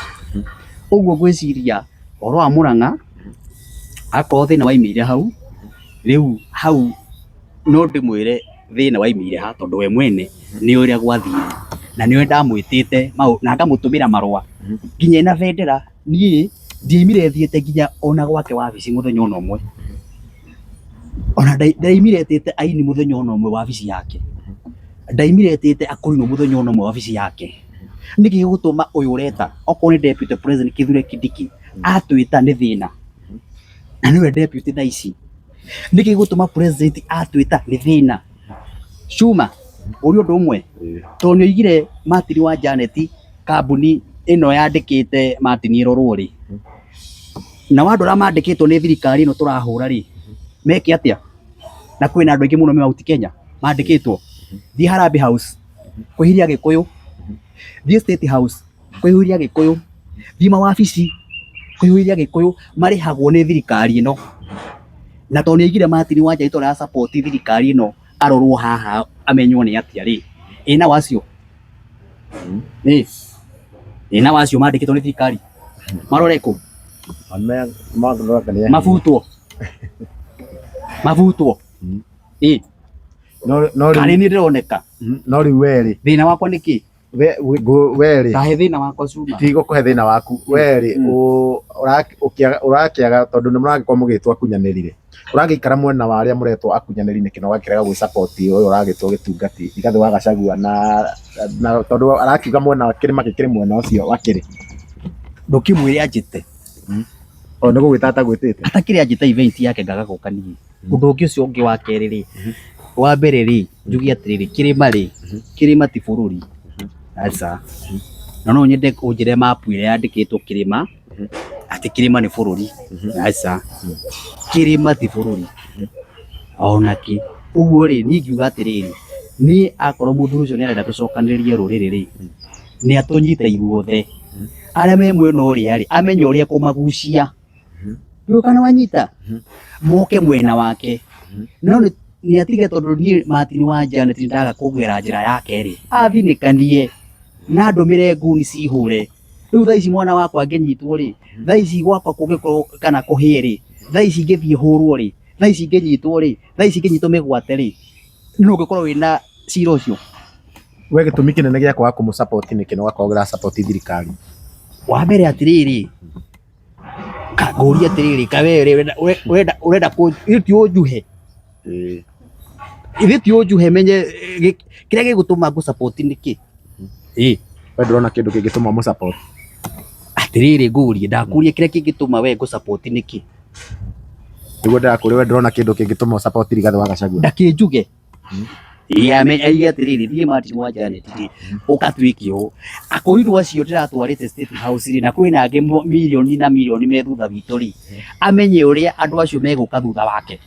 Ũguo ngwĩciria ũhoro wa Mũrang'a, akorwo thĩna waimĩire hau, rĩu hau no ndĩmwĩre thĩna waimĩire ha tondũ we mwene nĩ ũrĩa gwathire na nĩwe ndamwĩtĩte na ngamũtũmĩra marũa nginya ena bendera. Niĩ ndiaimire thiĩte nginya ona gwake wabici mũthenya ona ũmwe, ona ndaimire ĩtĩte aini mũthenya ona ũmwe wabici yake, ndaimire ĩtĩte akũrinũ mũthenya ona ũmwe wabici yake. Nĩkĩ gĩgũtũma ũyũ ũreta okorwo nĩ deputy president Kithure Kindiki atwĩta nĩ thĩna, na nĩwe deputy thaa ici. Nĩkĩ gĩgũtũma president atwĩta nĩ thĩna? Cuma ũrĩ ũndũ ũmwe tondũ nĩ oigire Martin wa Janet kambuni ĩno yandĩkĩte Martin ĩrorwo rĩ, na andũ arĩa mandĩkĩtwo nĩ thirikari ĩno tũrahũra rĩ, meke atĩa? Na kwĩna andũ aingĩ mũno me Mount Kenya mandĩkĩtwo. Thiĩ Harambee House kwĩhiria Gĩkũyũ, thiĩ State House kwĩhuria Gĩkũyũ, thiĩ mawabici kwĩhuria Gĩkũyũ, marĩhagwo nĩ thirikari ĩno. Na tondũ nĩ aigire Martin Wanjai tondũ ara support thirikari ĩno arorwo haha amenywo nĩ atĩa rĩ, ĩ nao acio? Ĩ ĩ nao acio mandĩkĩtwo nĩ thirikari marore kũ? Mabutwo, mabutwo. Ĩ karĩ niĩ ndĩroneka? No rĩu we rĩ, Thĩna wakwa nĩ kĩ? We rĩ, Kahe thĩna wakwa cuma. Tigũkũhe thĩna waku. We rĩ, ũrakĩaga tondũ nĩ mũragĩkorwo mũgĩtwo akunyanĩri rĩ, ũragĩikara mwena wa arĩa mũretwo akunyanĩri nĩkĩ na ũgakĩrega gwĩ support ũyũ ũragĩtwo gĩtungati Rigathĩ wa Gachagua na tondũ arakiuga mwena kĩrĩma gĩkĩrĩ mwena ũcio wakĩrĩ? Ndũkĩmwĩre anjĩte. O nĩ gũgwĩta atagwĩtĩte? Atakĩrĩ anjĩta event yake ngaga gũka niĩ. Ũndũ ũngĩ ũcio ũngĩ wa kerĩ rĩ, wa mbere rĩ, njuge atĩrĩrĩ, kĩrĩma rĩ, kĩrĩma ti bũrũri, aca. Na no nyende ũnjĩre map ĩrĩa yandĩkĩtwo kĩrĩma, atĩ kĩrĩma nĩ bũrũri, aca. Kĩrĩma ti bũrũri, ona kĩ. Ũguo rĩ, niĩ ingiuga atĩrĩrĩ, niĩ akorwo mũthuri ũcio nĩ arenda tũcokanĩrĩrie rũrĩrĩ rĩ, nĩ atũnyite ithuothe. Arĩa me mwena ũrĩa rĩ, amenye ũrĩa ekũmagucia. Ndiũĩ kana wanyita, moke mwena wake. No nĩ atige tondũ niĩ Martin wa Janet ndaga kũgera njĩra yake rĩ, athinĩkanie na ndũmĩre nguni cihũre. Rĩu thaa ici mwana wakwa angĩnyitwo rĩ, thaa ici gwakwa kũngĩkorwo kana kũhĩe rĩ, thaa ici ingĩthiĩ hũrwo rĩ, thaa ici ingĩnyitwo rĩ, thaa ici ingĩnyitwo mĩgwate rĩ, nũ ũngĩkorwo wĩna cira ũcio? We gĩtũmi kĩnene gĩa kwaga kũmũ support nĩkĩ na ũgakorwo ũra support thirikari? Wa mbere atĩrĩrĩ, ngũrie atĩrĩrĩ, ka we rĩ ũrenda ũrenda ithuĩ ti ũnjuhe, ithuĩ ti ũnjuhe menye kĩrĩa gĩgũtũma ngũ support nĩkĩ? Ĩĩ. We ndũrona kĩndũ kĩngĩtũma ũmũ support? Atĩrĩrĩ ngũrie, ndakũria kĩrĩa kĩngĩtũma we ngũ support nĩkĩ? Nĩguo ndĩrakũria, we ndũrona kĩndũ kĩngĩtũma ũ support Rigathĩ wa Gachagua? Ndakĩnjuge. Aige atĩrĩrĩ, niĩ Martin wa Janet rĩ, ũka twĩke ũũ. Akũrinũ acio ndĩratwarĩte State House rĩ, na kwĩna angĩ mirioni na mirioni me thutha witũ rĩ, amenye ũrĩa andũ acio megũka thutha wake.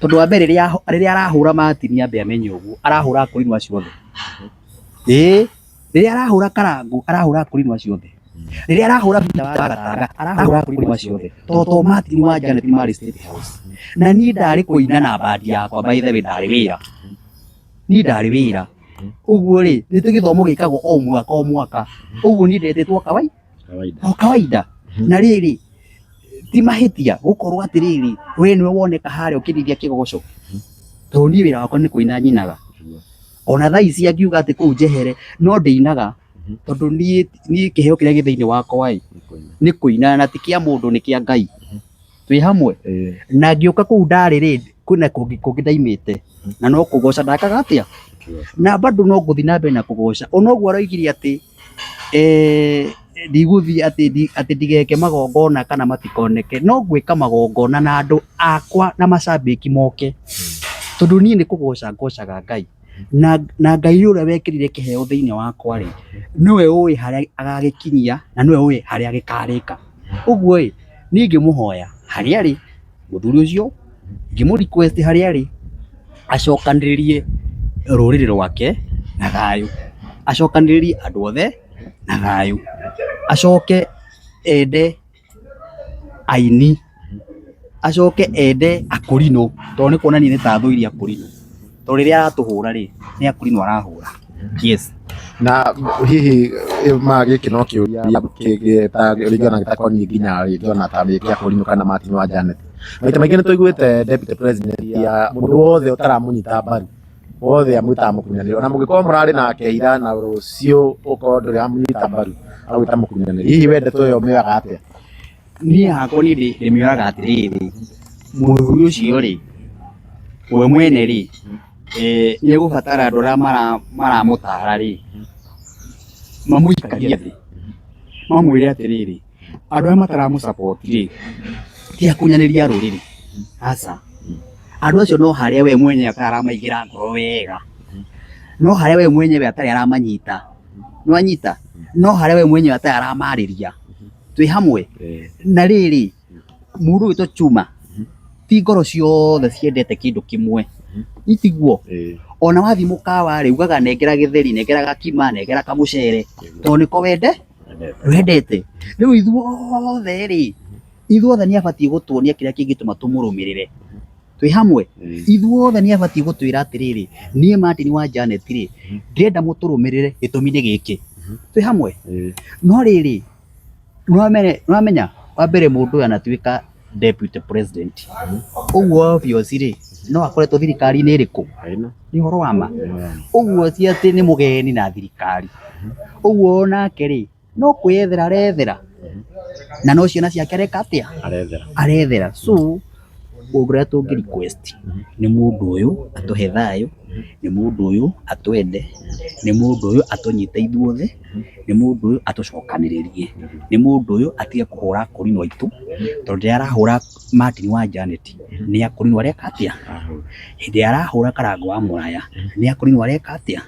Tondũ wa mbere rĩrĩa arahũra Martin ambe amenye ũguo, arahũra akũrinũ acio othe. Ĩĩ, rĩrĩa arahũra Karangũ, arahũra akũrinũ acio othe. Rĩrĩa arahũra Peter wa Gatanga, arahũra akũrinũ acio othe. Tondũ to Martin wa Janet marĩ State House. Na niĩ ndarĩ kũina na bandi yakwa, by the way, ndarĩ wĩra. Niĩ ndarĩ wĩra. Ũguo rĩ, nĩ gĩthomo gĩkagwo o mwaka o mwaka. Ũguo niĩ ndetĩtwo kawaida. O kawaida. Na rĩrĩ, ti mahĩtia gũkorwo atĩrĩrĩ, we nĩwe woneka harĩa ũkĩrithia kĩgoco. Tondũ niĩ wĩra wakwa nĩ kũina nyinaga. Ona thaa ici angiuga atĩ kũu njehere, no ndĩinaga. Tondũ niĩ kĩheo kĩrĩa gĩ thĩinĩ wakwa ĩ, nĩ kũina na ti kĩa mũndũ nĩ kĩa Ngai. Twĩ hamwe? Na ngĩũka kũu ndarĩ rĩ, kwĩna kũngĩ kũngĩ ndaimĩte na no kũgoca ndakaga atĩa? Na bado no ngũthiĩ na mbere na kũgoca. Ona ũguo aroigire atĩ Ndigũthiĩ atĩ atĩ ndigeke magongona kana matikoneke, no ngwĩka magongona na andũ akwa na macambĩki moke, tondũ niĩ nĩ kũgoca ngocaga Ngai, na Ngai ũrĩa wekĩrire kĩheo thĩinĩ wakwa rĩ, nĩwe ũĩ harĩa agagĩkinyia na nĩwe ũĩ harĩa gĩkarĩka. Ũguo ĩ, niĩ ingĩmũhoya harĩa arĩ mũthuri ũcio, ngĩmũ request harĩa arĩ acokanĩrĩrie rũrĩrĩ rwake na thayũ, acokanĩrĩrie andũ othe na thayũ, acoke ende aini, acoke ende akũrinũ, tondũ nĩ kuonania nĩ ta athũire akũrinũ, tondũ rĩrĩa aratũhũra rĩ, nĩ akũrinũ arahũra. Yes. Na hihi ma gĩkĩ no kĩũria ringana gĩtakoniĩ nginya rĩngĩ ona ta rĩngĩ akũrinũ kana Martin wa Janet. Maita maingĩ nĩ tũiguĩte deputy president ya mũndũ wothe ũtaramũnyita mbaru wothe amwĩtaga mũkunyanĩri, ona mũngĩkorwo mũrarĩ nake ira na rũciũ ũkorwo ndũrĩ wamũnyita mbaru agwĩta mũkunyanĩri. Hihi we ndeto ĩyo ũmĩoyaga atĩa? Niĩ hakwa niĩ ndĩmĩoyaga atĩrĩrĩ, mũthuri ũcio rĩ, we mwene rĩ, nĩ egũbatara andũ arĩa maramũtara rĩ, mamũikarie thĩ, mamwĩre atĩrĩrĩ, andũ arĩa mataramũ support rĩ, ti akunyanĩri a rũrĩrĩ, aca. Andũ acio no harĩa we mwenyewe atarĩ aramaigĩra ngoro wega, no harĩa we mwenyewe atarĩ aramanyita, nĩwanyita? No harĩa we mwenyewe atarĩ aramarĩria, twĩ hamwe? Na rĩrĩ, mũndũ ũgwĩtwo Chuma, ti ngoro ciothe ciendete kĩndũ kĩmwe, itiguo? Ona wathiĩ mũkawa rĩ, ugaga nengera gĩtheri, nengera gakima, nengera kamũcere, tondũ nĩko wendete. Rĩu ithuothe rĩ, ithuothe nĩ abatiĩ gũtuonia kĩrĩa kĩngĩtũma tũmũrũmĩrĩre. Twĩ hamwe? Ithuothe nĩ abatiĩ gũtwĩra atĩrĩrĩ, niĩ Martin wa Janet rĩ, ndĩrenda mũtũrũmĩrĩre gĩtũmi nĩ gĩkĩ. Twĩ hamwe? No rĩrĩ, nĩwamenya wa mbere mũndũ ũyũ anatuĩka deputy president, ũguo obvious rĩ, no akoretwo thirikari-inĩ ĩrĩkũ? Nĩ ũhoro wa ma. Ũguo ti atĩ nĩ mũgeni na thirikari. Ũguo onake rĩ, no kwĩyethera arethera, na no ciana ciake areka atĩa? Arethera. So ũndũ ũrĩa tũngĩ request nĩ mũndũ ũyũ atũhe thayũ, nĩ mũndũ ũyũ atwende, nĩ mũndũ ũyũ atũnyite ithuothe, nĩ mũndũ ũyũ atũcokanĩrĩrie, nĩ mũndũ ũyũ atige kũhũra akũrinũ aitũ, tondũ rĩrĩa arahũra Martin wa Janet nĩ akũrinũ areka atĩa? Hĩndĩ ĩrĩa arahũra Karangũ wa Mũraya nĩ akũrinũ areka atĩa?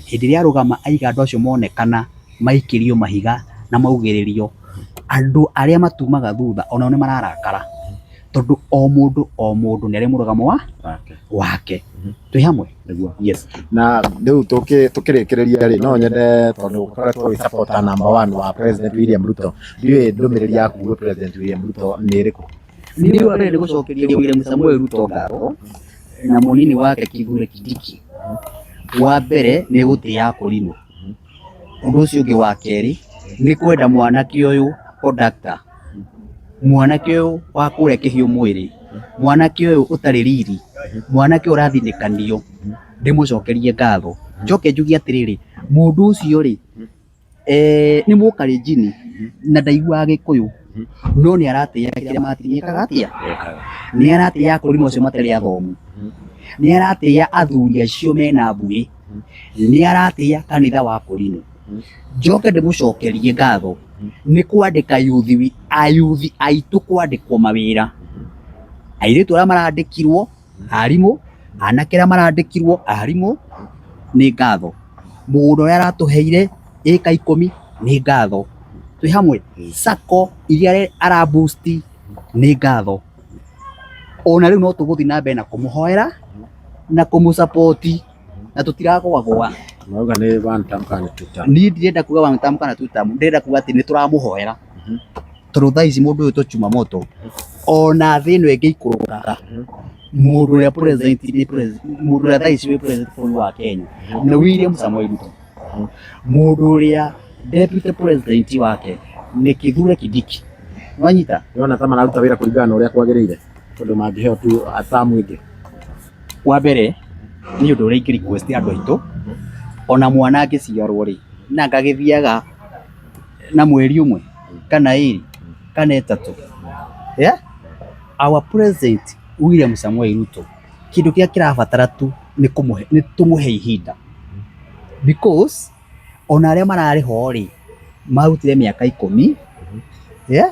Hĩndĩ ĩrĩa arũgama aiga andũ acio monekana maikĩrio mahiga na maugĩrĩrio, andũ arĩa matumaga thutha onao nĩ mararakara, tondũ o mũndũ o mũndũ nĩ arĩ mũrũgamo wake. Twĩ hamwe? Yes. Na rĩu tũkĩrĩkĩrĩria rĩ, no nyende tondũ ũkoretwo wĩ supporter number one wa President William Ruto, ndiũĩ ndũmĩrĩri yaku gwĩ President William Ruto nĩ ĩrĩkũ? Niĩ wa mbere nĩ gũcokeria William Samoei Ruto ngatho na mũnini wake Kithure Kindiki. Wa mbere nĩ gũtĩa akũrinũ. Ũndũ ũcio ũngĩ wa kerĩ nĩ kwenda mwanake ũyũ conductor, mwanake ũyũ wa kũrĩa kĩhiũ mwĩrĩ, mwanake ũyũ ũtarĩ riri, mwanake ũyũ ũrathinĩkanio, ndĩmũcokerie ngatho. Njoke njuge atĩrĩrĩ, mũndũ ũcio rĩ, nĩ mũkalenjini na ndaiguaga gĩkũyũ, no nĩ aratĩĩa kĩrĩa Martin ekaga atĩa? Nĩ aratĩĩa akũrinũ acio matarĩ athomu, nĩ aratĩĩa athuri acio mena mbuĩ, nĩ aratĩĩa kanitha wa akũrinũ. Njoke ndĩmũcokerie ngatho nĩ kwandĩka yuthi, ayuthi aitũ kwandĩkwo mawĩra, airĩtu arĩa marandĩkirwo arimũ, anake arĩa marandĩkirwo arimũ, nĩ ngatho. Mũgũnda ũrĩa aratũheire ĩka 10 nĩ ngatho. Twĩ hamwe? Sacco iria ara boost nĩ ngatho. Ona rĩu no tũgũthiĩ na mbere na kũmũhoera na kũmũ support na tũtiragwagwa. Mauga nĩ one term kana two term. Niĩ ndirenda kuga one term kana two term, ndĩrenda kuga atĩ nĩ tũramũhoera, tondũ thaa ici mũndũ ũyũ to chuma moto, ona thĩ ĩno ĩngĩikũrũka, mũndũ ũrĩa president nĩ president, mũndũ ũrĩa thaa ici wĩ president bũrũri wa Kenya nĩ William Samoei Ruto. Mũndũ ũrĩa deputy president wake nĩ Kithure Kindiki. Nĩwanyita? Ndĩrona ta mararuta wĩra kũringana na ũrĩa kwagĩrĩire, tondũ mangĩheo tu term ĩngĩ. Wa mbere niĩ ũndũ ũrĩa ingĩ request andũ aitũ, ona mwana angĩciarwo rĩ, na ngagĩthiaga na mweri ũmwe kana ĩrĩ kana ĩtatũ, yeah? Our president William Samoei Ruto kĩndũ kĩrĩa kĩrabatara tu nĩ kũmũhe, nĩ tũmũhe ihinda, because ona arĩa mararĩ ho rĩ, Marutire mĩaka 10, yeah?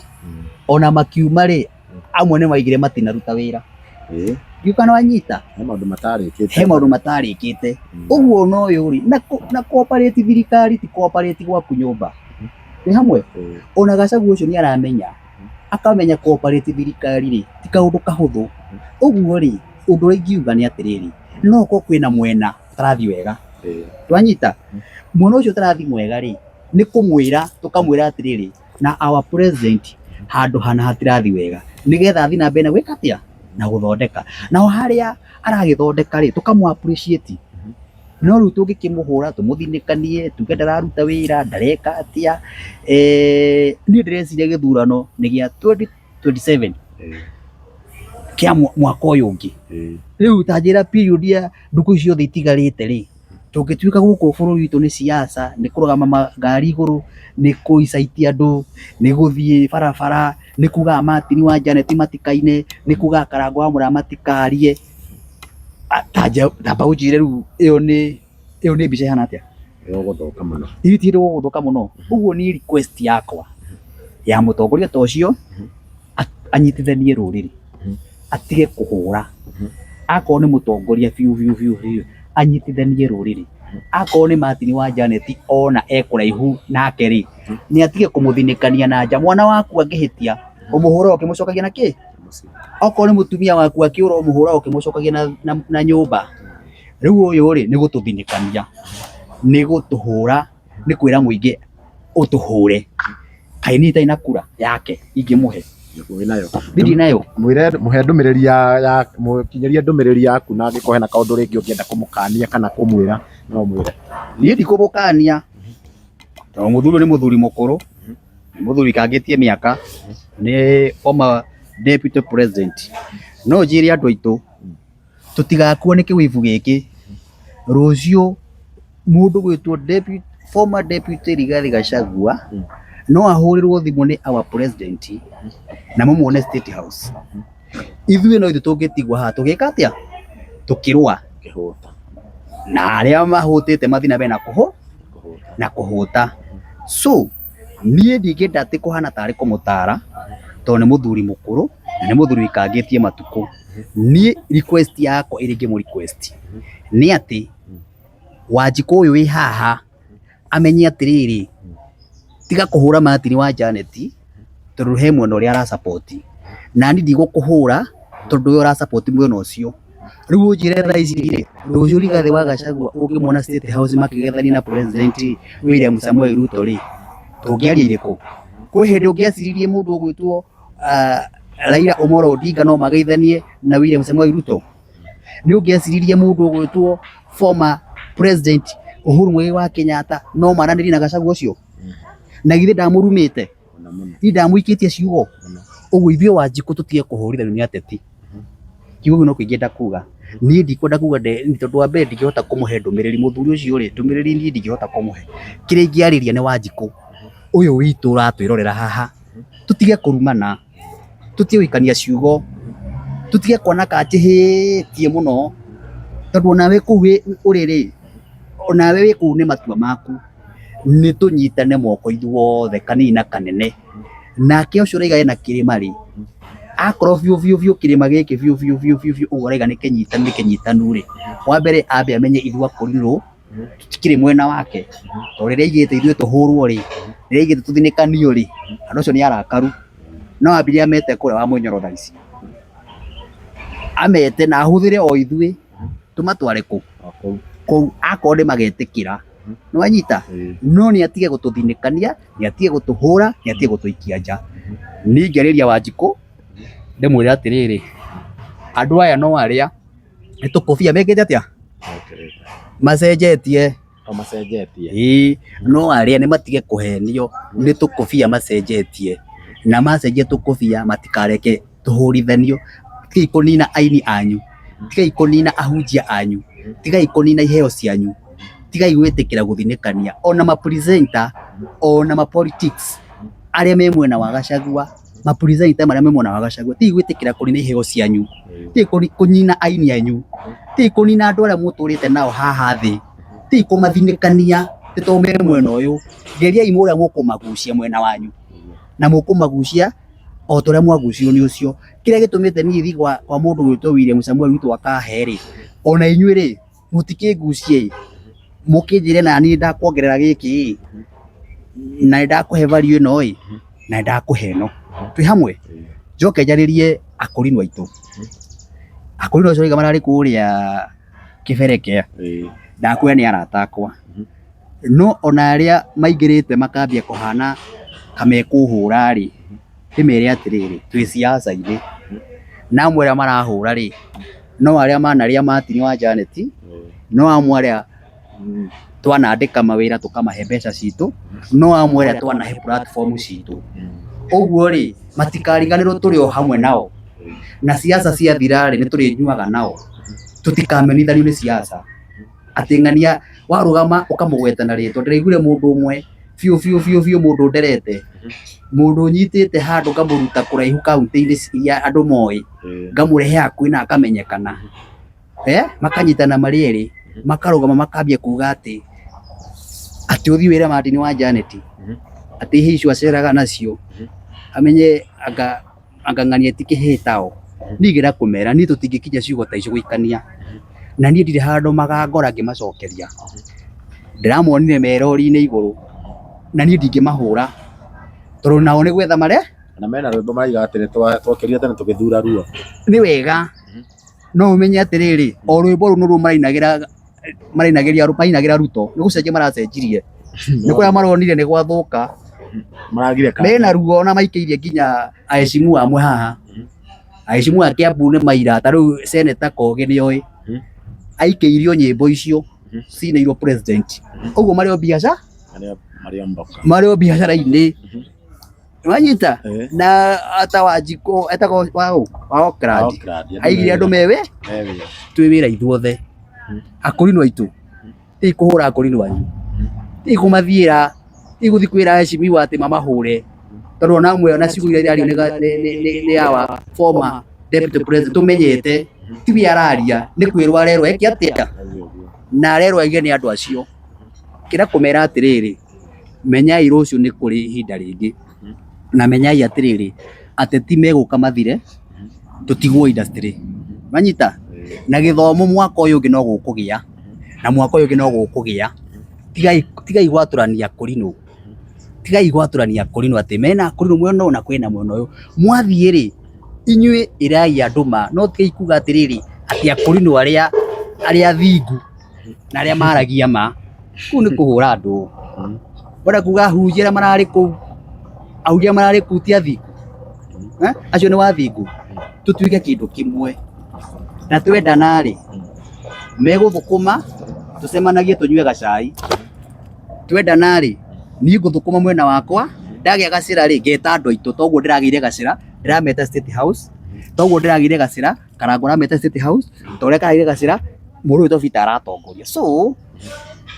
Ona makiuma rĩ, amwe nĩ maigire matinaruta wĩra. Ndiũĩ kana wanyita. He maũndũ matarĩkĩte. He maũndũ matarĩkĩte. Ũguo ona ũyũ rĩ, na cooperate thirikari ti cooperate gwaku nyũmba. Twĩ hamwe? Ona Gachagua ũcio nĩ aramenya, akamenya cooperate thirikari rĩ, ti kaũndũ kahũthũ. Ũguo rĩ, ũndũ ũrĩa ingiuga nĩ atĩrĩrĩ, no gũkorwo kwĩna mwena ũtarathiĩ wega. Twanyita? Mwena ũcio ũtarathiĩ mwega rĩ, nĩ kũmwĩra tũkamwĩra atĩrĩrĩ, na our president handũ hana hatirathiĩ wega, nĩgetha athiĩ na mbere na gwĩka atĩa? Na gũthondeka. Naho harĩa aragĩthondeka rĩ, tũkamũ appreciate. No rĩu tũngĩkĩmũhũra tũmũthinĩkanie, tuge ndararuta wĩra, ndareka atĩa, niĩ ndĩreciria gĩthurano nĩ gĩa 2027 kĩa mwaka ũyũ ũngĩ. Rĩu ta njĩra period ya ndukũ ici ciothe itigarĩte rĩ, tũngĩtuĩka gũkũ bũrũri witũ nĩ siasa, nĩ kũrũgama ngari igũrũ, nĩ kũicaitia andũ, nĩ gũthiĩ barabara, nĩ kugaga Martin wa Janet matikaine, nĩ kugaga Karangũ wa Mũraya matikarie. Tamba ũnjĩre rĩu ĩyo nĩ ĩyo nĩ mbica ĩhana atĩa? Ĩgũgũthũka mũno. Ithuĩ ti gũgũthũka mũno. Ũguo niĩ request yakwa ya mũtongoria ta ũcio anyitithanie rũrĩrĩ, atige kũhũra. Akorwo nĩ mũtongoria biũ biũ biũ biũ, anyitithanie rũrĩrĩ. Akorwo nĩ Martin wa Janet ona e kũraihu nake rĩ, nĩ atige kũmũthinĩkania na nja. Mwana waku angĩhĩtia, ũmũhũraga ũkĩmũcokagia na kĩ? Okorwo nĩ mũtumia waku akĩũra ũmũhũraga ũkĩmũcokagia na nyũmba. Rĩu ũyũ rĩ, nĩ gũtũthinĩkania, nĩ gũtũhũra, nĩ kwĩra mũingĩ ũtũhũre. Kaĩ niĩ itarĩ na kura yake ingĩmũhe? Wĩnayo. Ndirĩ nayo. Mwĩre mũhe ndũmĩrĩri ya mũkinyĩrie ndũmĩrĩri yaku na angĩkorwo hena kaũndũ rĩngĩ ũngĩenda kũmũkania kana kũmwĩra no mwĩre. Niĩ ndikũmũkania tondũ mũthuri nĩ mũthuri mũkũrũ, nĩ mũthuri ũikangĩtie mĩaka, nĩ former deputy president. No njĩre andũ aitũ tũtigakue nĩ kĩwĩibu gĩkĩ. Rũciũ mũndũ gwĩtwo former deputy Rigathi Gachagua no ahũrĩrwo thimũ nĩ our president na mũmuone State House. Ithuĩ no ithuĩ tũngĩtigwo haha tũgĩka atĩa? Tũkĩrũa. Na arĩa mahũtĩte mathiĩ na mbere na na kũhũta. So niĩ ndingĩenda atĩ kũhana tarĩ kũmũtara tondũ nĩ mũthuri mũkũrũ na nĩ mũthuri wĩikangĩtie matukũ. Niĩ request yakwa ĩrĩa ingĩmũ request nĩ atĩ Wanjikũ ũyũ wĩ haha amenye atĩrĩrĩ, tiga kũhũra Martin wa Janet tondũ he mwena ũrĩa ara support. Na niĩ ndigũkũhũra tondũ we ũra support mwena ũcio. Rĩu ũnjĩre thaa ici rĩ, rũciũ Rigathĩ wa Gachagua ũngĩmuona State House makĩgethania na President William Samoei Ruto rĩ, tũngĩaria irĩkũ? Kwĩ hĩndĩ ũngĩeciririe mũndũ ũgwĩtwo Raila Omolo Odinga no mageithanie na William Samoei Ruto? Nĩ ũngĩeciririe mũndũ ũgwĩtwo former President Uhuru Muigai wa Kenyatta no maranĩrie na Gachagua ũcio? Na githĩ ndamũrumĩte? Githĩ ndamũikĩtie ciugo? Ũguo ithuĩ Wanjikũ tũtige kũhũrithanio nĩ ateti. Kiugo kĩu no kĩo ingĩenda kuga. Niĩ ndikwenda kuga tondũ wa mbere ndingĩhota kũmũhe ndũmĩrĩri mũthuri ũcio rĩ, ndũmĩrĩri niĩ ndingĩhota kũmũhe. Kĩrĩa ingĩarĩria nĩ Wanjikũ ũyũ witũ ũratwĩrorera haha, tũtige kũrumana, tũtige gũikania ciugo, tũtige kuona ka njĩhĩtie mũno, tondũ onawe kũu ũrĩ rĩ, onawe wĩ kũu nĩ matua maku. Nĩ tũnyitane moko ithuothe kanini na kanene. Nake ũcio ũraiga ena kĩrĩma rĩ, akorwo biũ biũ biũ kĩrĩma gĩkĩ biũ biũ biũ biũ biũ ũguo araiga nĩ kĩnyitanu nĩ kĩnyitanu rĩ, wa mbere ambe amenye ithuĩ akũrinũ tũtikĩrĩ mwena wake, tondũ rĩrĩa aigĩte ithuĩ tũhũrwo rĩ, rĩrĩa aigĩte tũthinĩkanio rĩ, andũ acio nĩ arakaru. No ambire amete kũrĩa wa mũnyoro thaa ici, amete na ahũthĩre o ithuĩ tũmatware kũ? Kũu akorwo nĩ magetĩkĩra. Nĩ wanyita? No nĩ atige gũtũthinĩkania, nĩ atige gũtũhũra, nĩ atige gũtũikia nja. Niĩ ingĩarĩria Wanjikũ ndĩmwĩre atĩrĩrĩ, andũ aya no arĩa nĩ tũkũbia mekĩte atĩa? Macenjetie. Macenjetie. Ĩĩ no arĩa nĩ matige kũhenio nĩ tũkũbia macenjetie. Na macenjia tũkũbia matikareke tũhũrithanio. Tigai kũnina aini anyu, tigai kũnina ahunjia anyu, tigai kũnina iheo cianyu, tigai gwĩtĩkĩra gũthinĩkania. Ona ma presenter, ona ma politics arĩa me mwena wa Gachagua, ma presenter marĩa me mwena wa Gachagua, tigai gwĩtĩkĩra kũnina iheo cianyu, tigai kũnina aini anyu, tigai kũnina andũ arĩa mũtũrĩte nao haha thĩ, tigai kũmathinĩkania. Ti to me mwena ũyũ, geriai mũrĩa mũkũmagucia mwena wanyu, na mũkũmagucia o ta ũrĩa mwagucirio nĩ ũcio. Kĩrĩa gĩtũmĩte niĩ thiĩ kwa mũndũ gwĩtwo William Samuel Ruto akahe rĩ, ona inyuĩ rĩ, mũtikĩngucie ĩ, mũkĩnjĩre naniĩ ndakuongerera gĩkĩ ĩ, na nĩ ndakũhe value ĩno ĩ, na nĩ ndakũhe ĩno. Twĩ hamwe? Njoke njarĩrie akũrinũ aitũ. Akũrinũ acio ũraiga mararĩ kũrĩa Kĩberekea, ndakwĩra nĩ arata akwa. No ona arĩa maingĩrĩte makambia kũhana ta mekũhũra rĩ, ndĩmere atĩrĩrĩ, twĩ siasa-inĩ, na amwe arĩa marahũra rĩ, no arĩa manarĩa Martin wa Janet, no amwe arĩa twanandĩka mawĩra tũkamahe mbeca citũ, no amwe arĩa twanahe platform citũ. Ũguo rĩ, matikariganĩrwo tũrĩ o hamwe nao, na siasa ciathira rĩ, nĩ tũrĩnyuaga nao, tũtikamenithanio nĩ siasa. Atĩ ng'ania warũgama ũkamũgweta na rĩtwa, ndĩraiguire mũndũ ũmwe biũ biũ biũ biũ mũndũ nderete, mũndũ nyitĩte handũ ngamũruta kũraihu kaũntĩ-inĩ iria andũ moĩ, ngamũrehe hakuhĩ na akamenyekana. Makanyitana marĩ erĩ, makarũgama makambia kuga atĩ, atĩ ũthiĩ wĩre Martin wa Janet, atĩ ihĩĩ icio aceraga nacio, amenye anga anga ng'ania ti kĩhĩĩ tao. Niĩ ngĩenda kũmera niĩ tũtingĩkinyia ciugo ta icio gũikania, na niĩ ndirĩ handũ magangora ngĩmacokeria. Ndĩramonire me rori-inĩ igũrũ, na niĩ ndingĩmahũra, tondũ nao nĩ gwetha mare. Na mena rwĩmbo maraiga atĩ nĩ twokĩrire tene tũgĩthura ruo. Nĩ wega, no ũmenye atĩrĩrĩ, o rwĩmbo rũu nĩruo marainagĩra marainagĩria marainagĩra Ruto, nĩ gũcenjia maracenjirie. Nĩ kũrĩa maronire nĩ gwathũka, Maragire kanya. mena ruo na maikĩirie nginya aheshimu amwe haha. Aheshimu a Kiambu nĩ maira, ta rĩu Senator Kogi nĩ oĩ, aikĩirio nyĩmbo icio cinĩirwo president. Ũguo marĩ o biacara, Marĩ o mboka. marĩ o biacara-inĩ. Wanyita? Na ata Wanjikũ etagwo waũ? Wa Oakland. Aigire andũ mewe twĩ wĩra ithuothe. Akũrinũ aitũ ti kũhũra akũrinũ anyu, ti kũmathiĩra, ti gũthiĩ kwĩra aheshimiwa atĩ mamahũre, tondũ ona amwe ona ciugo iria irario nĩ our former deputy president tũmenyete tiwe araria, nĩ kwĩrwo arerwo eke atĩa, na arerwo aige nĩ andũ acio. Kĩra kũmera atĩrĩrĩ, menyai rũciũ nĩ kũrĩ ihinda rĩngĩ, na menyai atĩrĩrĩ, ateti megũka mathire, tũtigwo industry. Wanyita? Na gĩthomo mwaka ũyũ ũngĩ no gũkũgĩa, na mwaka ũyũ ũngĩ no gũkũgĩa. Tigai tigai gwatũrania kũrinũ, tigai gwatũrania kũrinũ atĩ mena kũrinũ mwena ũyũ na kwĩna mwena ũyũ. Mwathiĩ rĩ, inyuĩ ĩrai andũ ma, no tigai kuga atĩrĩrĩ, atĩ akũrinũ arĩa arĩa athingu na arĩa maragia ma, kũu nĩ kũhũra andũ. Wenda kuga ahunjia arĩa mararĩ kũu, ahunjia arĩa mararĩ kũu ti athingu? Acio nĩ wathingu? Tũtuĩke kĩndũ kĩmwe na twendana rĩ, megũthũkũma tũcemanagie tũnyue gacai. Twendana rĩ, niĩ ngũthũkũma mwena wakwa, ndagĩa gacĩra rĩ, ngeta andũ aitũ toguo ndĩragĩire gacĩra, ndĩrameta State House, toguo ndĩragĩire gacĩra, Karangũ arameta State House, ta ũrĩa karagĩire gacĩra, mũndũ ũyũ Peter aratongoria. So,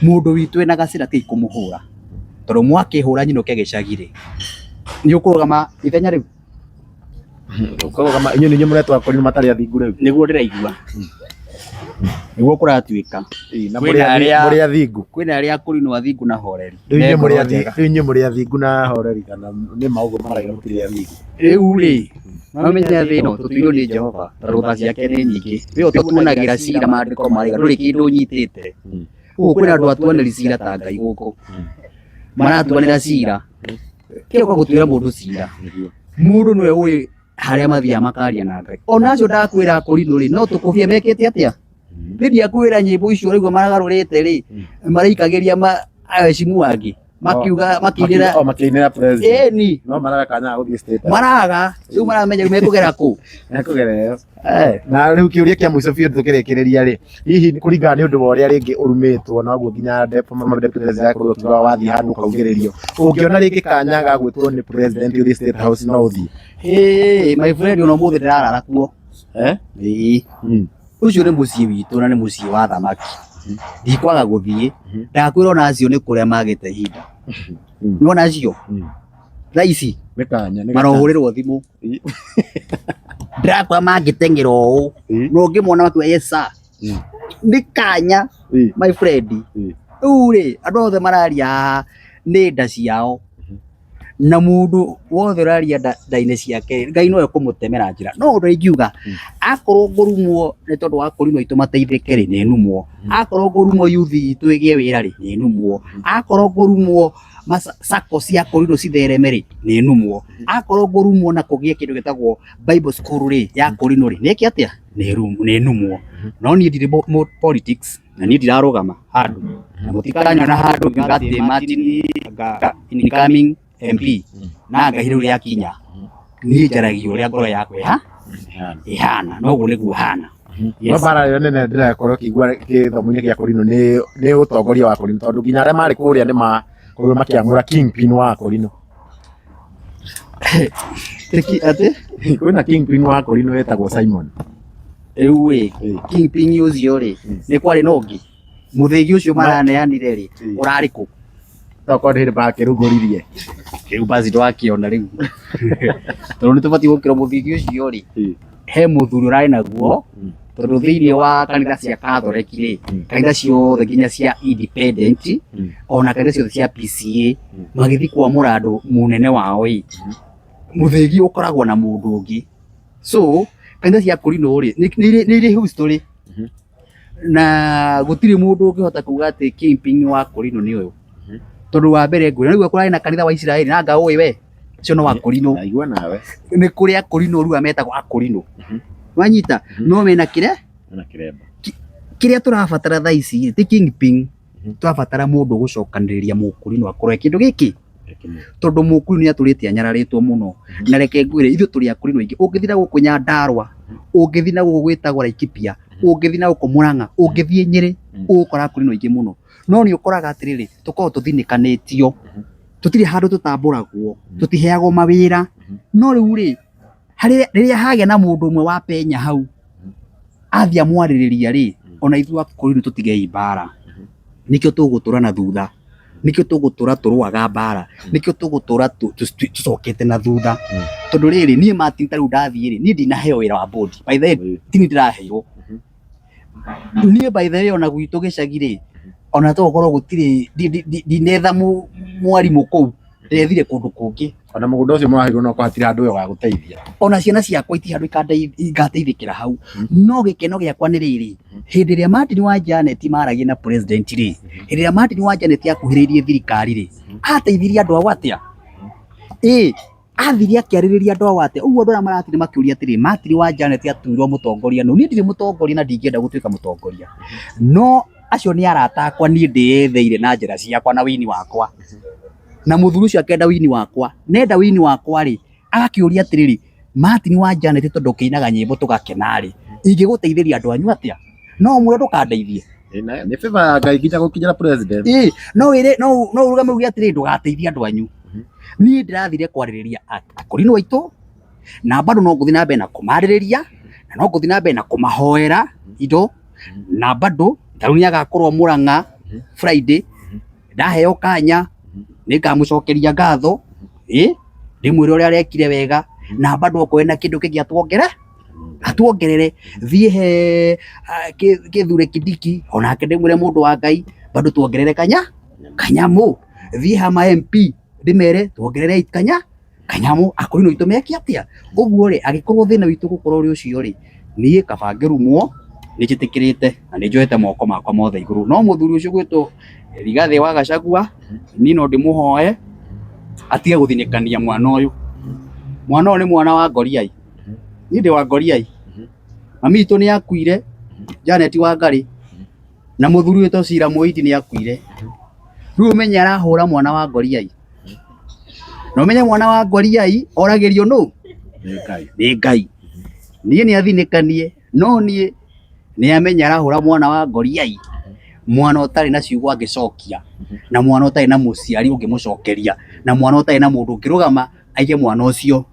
mũndũ witũ wĩna gacĩra tigai kũmũhũra, tondũ mwakĩhũra nyinũke gĩcagi rĩ, nĩ ũkũrũgama ithenya rĩu? Ũkũrũgama inyuĩ nĩ inyuĩ mũretwo akũrinũ matarĩ athingu rĩu. Nĩguo ndĩraigua, nĩguo kũratuĩka. Na mũrĩ athingu. Kwĩna arĩa akũrinũ athingu na horeri. Rĩu inyuĩ mũrĩ athingu na horeri kana nĩ ma ũguo maraiga mũtirĩ athingu? Rĩu rĩ, mamenya thĩ ĩno tũtuirwo nĩ Jehova tondũ tha ciake nĩ nyingĩ. We ũtũtuanagĩra cira maandĩko maraiga ndũrĩ kĩndũ ũnyitĩte. Gũkũ kwĩna andũ atuanĩri cira ta Ngai gũkũ. Maratuanĩra cira. Kĩo gũtuĩra mũndũ cira. Mũndũ nĩwe ũĩ harĩa mathiaga makaria na Ngai. Ona acio ndakwĩra akũrinũ rĩ, no tũkũbia mekĩte atĩa? Niĩ ndiakwĩra nyĩmbo icio ũraigua maragarũrĩte rĩ, maraikagĩria aheshimu angĩ makiuga makiinĩra O makĩinĩra president. ĩni No maraga kanya ga gũthiĩ State House. maraga rĩu maramenya mekũgera kũ. Mekũgera ĩyo. Na rĩu kĩũria kĩa mũico biũ tũkĩrĩkĩrĩria rĩ, hihi kũringana nĩ ũndũ wa ũrĩa rĩngĩ ũrumĩtwo na ũguo nginya former deputy president akorwo akiuga wathiĩ handũ ũkaugĩrĩrio, ũngĩona rĩngĩ kanya ga gwĩtwo nĩ president ũthiĩ State House no ũthiĩ? Ĩĩ, my friend ona ũmũthĩ ndĩrarara kuo. Eh? Ĩĩ. Ũcio nĩ mũciĩ witũ na nĩ mũciĩ wa thamaki. Ndikwaga gũthiĩ. Ndakwĩra ona acio nĩ kũrĩa magĩte ihinda. Nĩwona acio? Thaa ici Nĩ kanya. Nĩ marohũrĩrwo thimũ. Ndĩrakwĩra mangĩteng'era ũũ na ũngĩmona makiuga yes sir. Nĩ kanya my friend. Rĩu rĩ, andũ othe mararia haha nĩ nda ciao, na mũndũ wothe ũraria nda-inĩ ciake Ngai nowe ũkũmũtemera njĩra. No ũndũ ingiuga, akorwo ngũrumwo nĩ tondũ wa kũrinwo itũ mateithĩke rĩ, nĩ numwo. Akorwo ngũrumwo yuthi itũ ĩgĩe wĩra rĩ, nĩ numwo. Akorwo ngũrumwo sacco cia kũrinwo cithereme rĩ, nĩ numwo. Akorwo ngũrumwo na kũgĩe kĩndũ gĩtagwo Bible school rĩ, ya kũrinwo rĩ, nĩ ĩke atĩa? Nĩ numwo. No niĩ ndirĩ politics na niĩ ndirarũgama handũ, na mũtikanyona handũ ngiuga atĩ Martin incoming MP na Ngai rĩu rĩakinya, niĩ njaragia ũrĩa ngoro yakwa ĩhana, noguo nĩguo hana. No mbara ĩrĩa nene ndĩrakorwo ngĩigua gĩthomo-inĩ gĩa Kũrinũ nĩ ũtongoria wa Kũrinũ, tondũ nginya arĩa marĩ kũrĩa nĩ makorirwo makĩamũra kingpin wa Kũrinũ. Atĩ? Kwĩna kingpin wa Kũrinũ wĩtagwo Simon. Rĩu ĩ, kingpin ũcio rĩ, nĩ kwarĩ na ũngĩ? Mũthĩgi ũcio maraneanire rĩ, ũrarĩ kũ? Tokorwo nĩ hĩndĩ makĩrugũririe. Rĩu basi ndwakĩona rĩu. Tondũ nĩ tũbatiĩ gũkĩra mũthĩgi ũcio rĩ, he mũthuri ũrarĩ naguo, tondũ thĩinĩ wa kanitha cia Catholic rĩ, kanitha ciothe nginya cia Independent, ona kanitha ciothe cia PCA, magĩthiĩ kwamũra andũ mũnene wao ĩ, mũthĩgi ũkoragwo na mũndũ ũngĩ. So, kanitha cia Kũrinũ rĩ, nĩ irĩ history. Na gũtirĩ mũndũ ũngĩhota kuga atĩ kingpin wa Kũrinũ nĩ ũyũ. Tondũ wa mbere ngwĩra, nĩguo kũrarĩ na kanitha wa Isiraeli, na anga ũĩ we, ũcio no wa Kũrinũ. Ndaigua nawe. Nĩ kũrĩ Akũrinũ rĩu metagwo Akũrinũ. Wanyita? No mena kĩrĩa? Mena kĩremba. Kĩrĩa tũrabatara thaa ici ti kingpin, tũrabatara mũndũ ũgũcokanĩrĩria Mũkũrinũ akorwo e kĩndũ gĩkĩ. Tondũ Mũkũrinũ nĩ atũrĩte anyararĩtwo mũno. Na reke ngwĩre, ithuĩ tũrĩ Akũrinũ aingĩ. Ũngĩthiĩ na gũkũ Nyandarũa, ũngĩthiĩ na gũkũ gwĩtagwo Laikipia, ũngĩthiĩ na gũkũ Mũrang'a, ũngĩthiĩ Nyĩrĩ, ũgũkora Akũrinũ aingĩ mũno. No nĩ ũkoraga atĩrĩrĩ, tũkoragwo tũthinĩkanĩtio, tũtirĩ handũ tũtambũragwo, tũtiheagwo mawĩra. No rĩu rĩ, rĩrĩa hagĩa na mũndũ ũmwe wa penya hau, athiĩ amwarĩrĩria rĩ, ona ithuĩ Akũrinũ tũtigei mbara. Nĩkĩo tũgũtũra na thutha, nĩkĩo tũgũtũra tũrũaga mbara, nĩkĩo tũgũtũra tũcokete na thutha. Tondũ rĩrĩ, niĩ Martin ta rĩu ndathiĩ rĩ, niĩ ndinaheo wĩra wa board. By the way, ti niĩ ndĩraheirwo. Niĩ by the way ona gwitũ gĩcagi rĩ, ona to gũkorwo gũtirĩ, ndinetha mwarimũ kũu, ndethire kũndũ kũngĩ. Ona mũgũnda ũcio mũraheirwo no hatirĩ handũ we ũgagũteithia. Ona ciana ciakwa itirĩ handũ igateithĩkĩra hau. No gĩkeno gĩakwa nĩ rĩrĩ, hĩndĩ ĩrĩa Martin wa Janet maragia na president rĩ, hĩndĩ ĩrĩa Martin wa Janet akuhĩrĩirie thirikari rĩ, ateithirie andũ ao atĩa? Ĩ, athire akĩarĩrĩria andũ ao atĩa? Ũguo andũ arĩa maratire makĩũria atĩrĩ, Martin wa Janet atuirwo mũtongoria nũ? Niĩ ndirĩ mũtongoria na ndingĩenda gũtuĩka mũtongoria. No acio nĩ arata akwa niĩ ndĩyetheire na njĩra ciakwa na wĩini wakwa. Na mũthuri ũcio akenda wĩini wakwa. Nenda wĩini wakwa rĩ, agakĩũria atĩrĩrĩ, Martin wa Janet tondũ ũkĩinaga nyĩmbo tũgakena rĩ, ingĩgũteithĩria andũ anyu atĩa? No ũmwĩre ndũkandeithie. Nĩ favor ya Ngai nginya gũkinyĩra president. Ĩĩ, no wĩre, no no ũrũgame uge atĩrĩrĩ, ndũgateithie andũ anyu. Niĩ ndĩrathire kwarĩrĩria akũrinũ aitũ, na bado no ngũthiĩ na mbere na kũmarĩrĩria, na no ngũthiĩ na mbere na kũmahoera indo, na bado ta rĩu nĩ agakorwo Mũrang'a Friday, ndaheo kanya nĩ ngamũcokeria ngatho, ĩĩ, ndĩmwĩre ũrĩa arekire wega, na bado okorwo ena kĩndũ kĩngĩ atuongere atuongerere, thiĩ he Kithure Kindiki onake ndĩmwĩre mũndũ wa Ngai bado tuongerere kanyamũ, thiĩ ha ma MP ndĩmere tuongerere kanyamũ, akũrinũ aitũ meke atĩa? Ũguo rĩ, angĩkorwo thĩna witũ ũgũkorwo ũrĩ ũcio rĩ, niĩ kaba ngĩrumwo nĩ njĩtĩkĩrĩte na nĩ njoete moko makwa mothe igũrũ. No mũthuri ũcio ũgwĩtwo Rigathĩ wa Gachagua, niĩ no ndĩmũhoe atige gũthinĩkania mwana ũyũ. Mwana ũyũ nĩ mwana wa Ngoriai, niĩ ndĩ wa Ngoriai. Mami witũ nĩ akuire, Janet Wangari, na mũthuri witũ Cira Mũhindi nĩ akuire. Rĩu ũmenye arahũra mwana wa Ngoriai. Na ũmenye mwana wa Ngoriai oragĩrio nũ? Nĩ Ngai. Niĩ nĩ athinĩkanie, no niĩ nĩ amenye arahũra mwana wa Ngoriai, mwana ũtarĩ na ciugo angĩcokia, na mwana ũtarĩ na mũciari ũngĩmũcokeria, na mwana ũtarĩ na mũndũ ũngĩrũgama aige mwana ũcio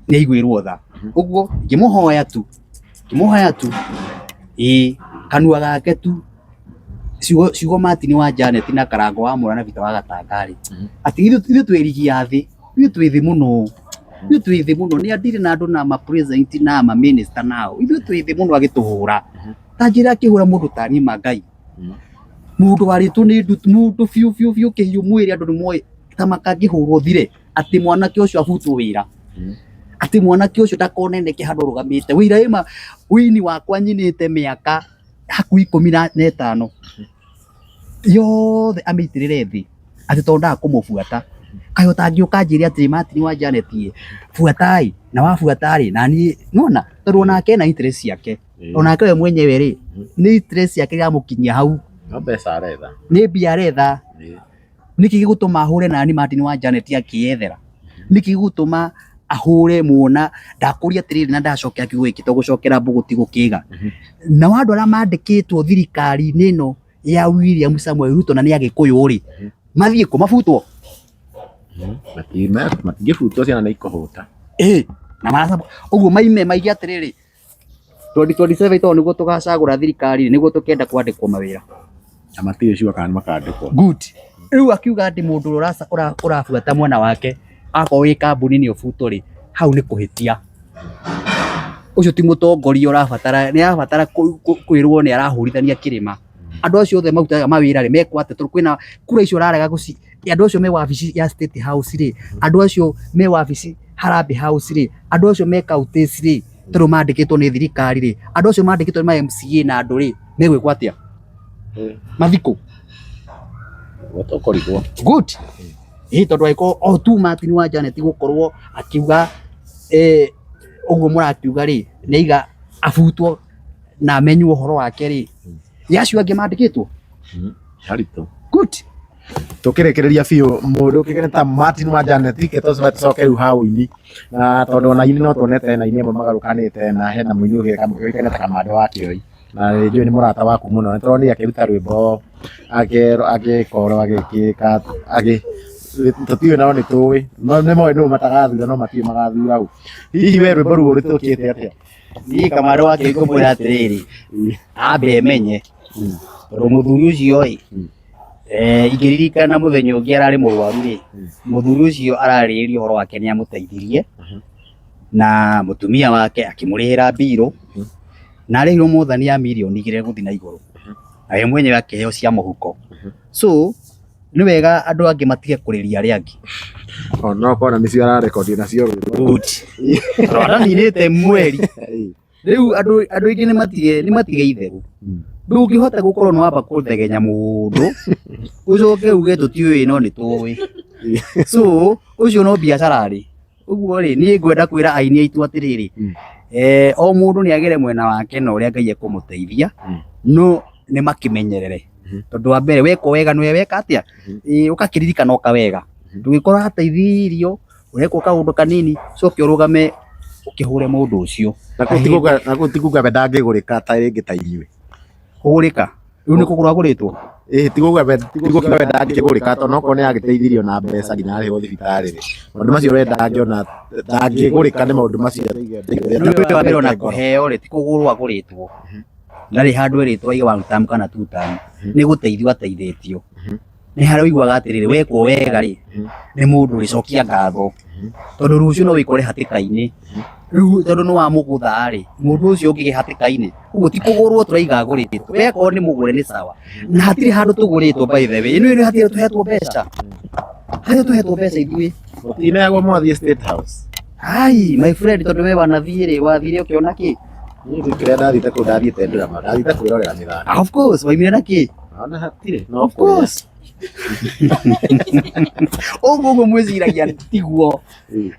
nĩ aiguĩrwo tha. Ũguo ngĩmũhoya tu, ngĩmũhoya tu, ĩĩ kanua gake tu, ciugo Martin wa Janet na Karango wa Mũra na Peter wa Gatanga rĩ, atĩ ithuĩ twĩ rigi ya thĩ, ithuĩ twĩ thĩ mũno, ithuĩ twĩ thĩ mũno, nĩ andire na andũ na ma president na ma minister nao, ithuĩ twĩ thĩ mũno agĩtũhũra. Ta njĩra akĩhũra mũndũ ta niĩ ma Ngai. Mũndũ warĩtwo nĩ ndutu, mũndũ biũ biũ biũ kĩhiũ mwĩrĩ andũ nĩ moĩ ta makangĩhũrwo thire atĩ mwanake ũcio abutwo wĩra. Atĩ mwanake ũcio ndakoneneke handũ arũgamĩte. Wĩira ĩma wĩini wakwa nyinĩte mĩaka hakuhĩ 15 yothe amĩitĩrĩre thĩ atĩ tondũ ndaga kũmũbuata. Kaĩ ũtangĩũka njĩre atĩrĩ Martin wa Janet ĩ, buatai na wabuata rĩ naniĩ nĩwona tondũ onake ena interest ciake. Onake we mwenyewe rĩ nĩ interest ciake iramũkinyia hau. No mbeca aretha. Nĩ mbia aretha. Nĩkĩ gĩgũtũma ahũre nani Martin wa Janet akĩyethera? Nĩkĩ gĩgũtũma ahũre muona ndakũria atĩrĩrĩ na ndacokera kiugo gĩkĩ to gũcokera mbũgũ ti gũkĩga. Nao andũ arĩa mandĩkĩtwo thirikari-inĩ ĩno ya William Samoei Ruto na nĩ Agĩkũyũ rĩ, mathiĩ kũ mabutwo? Matingĩbutwo ciana nĩ ikũhũta. Ĩ na maraca ũguo maime maige atĩrĩrĩ 2027 tondũ nĩguo tũgacagũra thirikari nĩguo tũkenda kwandĩkwo mawĩra. Na matirĩ sure kana nĩmakandĩkwo. Good. Rĩu akiuga atĩ mũndũ ũrĩa ũrabuata mwena wake akorwo wĩ kambuni nĩ ũbutwo rĩ, hau nĩ kũhĩtia. Ũcio ti mũtongoria ũrabatara, nĩ arabatara kwĩrwo nĩ arahũrithania kĩrĩma. Andũ acio othe marutaga mawĩra rĩ, mekwo atĩa tondũ kwĩna kura icio ũrarega gũci, andũ acio me wabici ya State House rĩ, andũ acio me wabici Harambee House rĩ, andũ acio me counties rĩ, tondũ mandĩkĩtwo nĩ thirikari rĩ, andũ acio mandĩkĩtwo nĩ ma MCA na andũ rĩ, megwĩkwo atĩa? Mathikũ? Tũkũrigwo. Good. Ĩ tondũ angĩkorwo o tu Martin wa Janet gũkorwo akiuga ũguo mũrakiuga rĩ, nĩ aiga abutwo na amenywo ũhoro wake rĩ, ĩ acio angĩ mandĩkĩtwo? Haritũ. Good. Tũkĩrĩkĩrĩria biũ mũndũ ũkĩgene ta Martin wa Janet ke tũcoke rĩu ha ũini na tondũ ona aini no tuonete hena aini amwe magarũkanĩte na hena mũini ũgĩkaine ta Kamande wa Kĩoi na njũĩ nĩ mũrata waku mũno nĩ tũronire akĩruta rwĩmbo agĩkorwo agĩkĩka agĩ tũtiũĩ no nĩ tũĩ nĩ moĩ nũ matagathura no matiũĩ magathura ũ. Hihi we rwĩmbo rũu rũtũkĩte atĩa? Niĩ Kamande wa Kĩoi ngũmwĩra atĩrĩrĩ, ambe emenye tondũ mũthuri ũcio ĩ, ingĩririkana mũthenya ũngĩ ararĩ mũrwaru rĩ, mũthuri ũcio ararĩrĩria ũhoro wake nĩ amũteithirie na mũtumia wake akĩmũrĩhĩra mbirũ na arĩhirwo mothani ya mirioni 2 gũthiĩ na igũrũ na we mwenyewe akĩheo cia mũhuko. So nĩ wega andũ angĩ matige kũrĩria arĩa angĩ. Ona okorwo nĩcio ararekondi nacio rwĩmbo. Good. Tondũ ataninĩte mweri. Rĩu andũ aingĩ nĩ matige itherũ. Ndũngĩhota gũkorwo nĩ wamba kũthegenya mũndũ ũcoke uge tũtiũĩ no nĩ tũĩ. So ũcio no biacara rĩ. Ũguo rĩ niĩ ngwenda kwĩra aini aitũ atĩrĩrĩ, o mũndũ nĩ agere mwena wake na ũrĩa Ngai ekũmũteithia, no nĩ makĩmenyerere. Tondũ wa mbere wekwo wega nĩwe weka atĩa? Ũgakĩririkana o kawega. Ndũgĩkorwo wateithirio ũrekwo kaũndũ kanini ũcoke ũrũgame ũkĩhũre mũndũ ũcio. Na kũu ti kuga we ndangĩgũrĩka ta rĩngĩ ta inyuĩ. Kũgũrĩka? Rĩu nĩ kũgũrwo agũrĩtwo? Ĩĩ ti kuga we ndangĩgũrĩka tondũ okorwo nĩ agĩteithirio na mbeca nginya arĩhwo thibitarĩ rĩ, maũndũ macio we ndangĩona ndangĩgũrĩka nĩ maũndũ macio. Nĩ wa mbere ona kũheo rĩ ti kũgũrwo agũrĩtwo. Ndarĩ handũ erĩtwo aige one term kana two term. Nĩ gũteithio ateithĩtio. Nĩ harĩa ũiguaga atĩrĩrĩ wekwo wega rĩ nĩ mũndũ ũrĩcokia ngatho tondũ rũciũ no wĩkore hatĩka-inĩ. Rĩu tondũ nĩ wamũgũtha rĩ mũndũ ũcio ũngĩ hatĩka-inĩ ũguo ti kũgũrwo tũraiga agũrĩtwo. We akorwo nĩ mũgũre nĩ sawa. Na hatirĩ handũ tũgũrĩtwo by the way. Ĩno hatirĩ tũhetwo mbeca. Hatirĩ tũhetwo mbeca ithuĩ. Mũtineagwo mwathiĩ State House. Ai my friend tondũ we wanathiĩ rĩ wathire ũkĩona kĩ? Niĩ kĩrĩa ndathiĩte kũu ndathiĩte drama, ndathiĩte kwĩrorera mĩthako. Of course waimire na kĩ? Ona hatirĩ. No Of course. Ũguo ũguo mwĩciragia tiguo.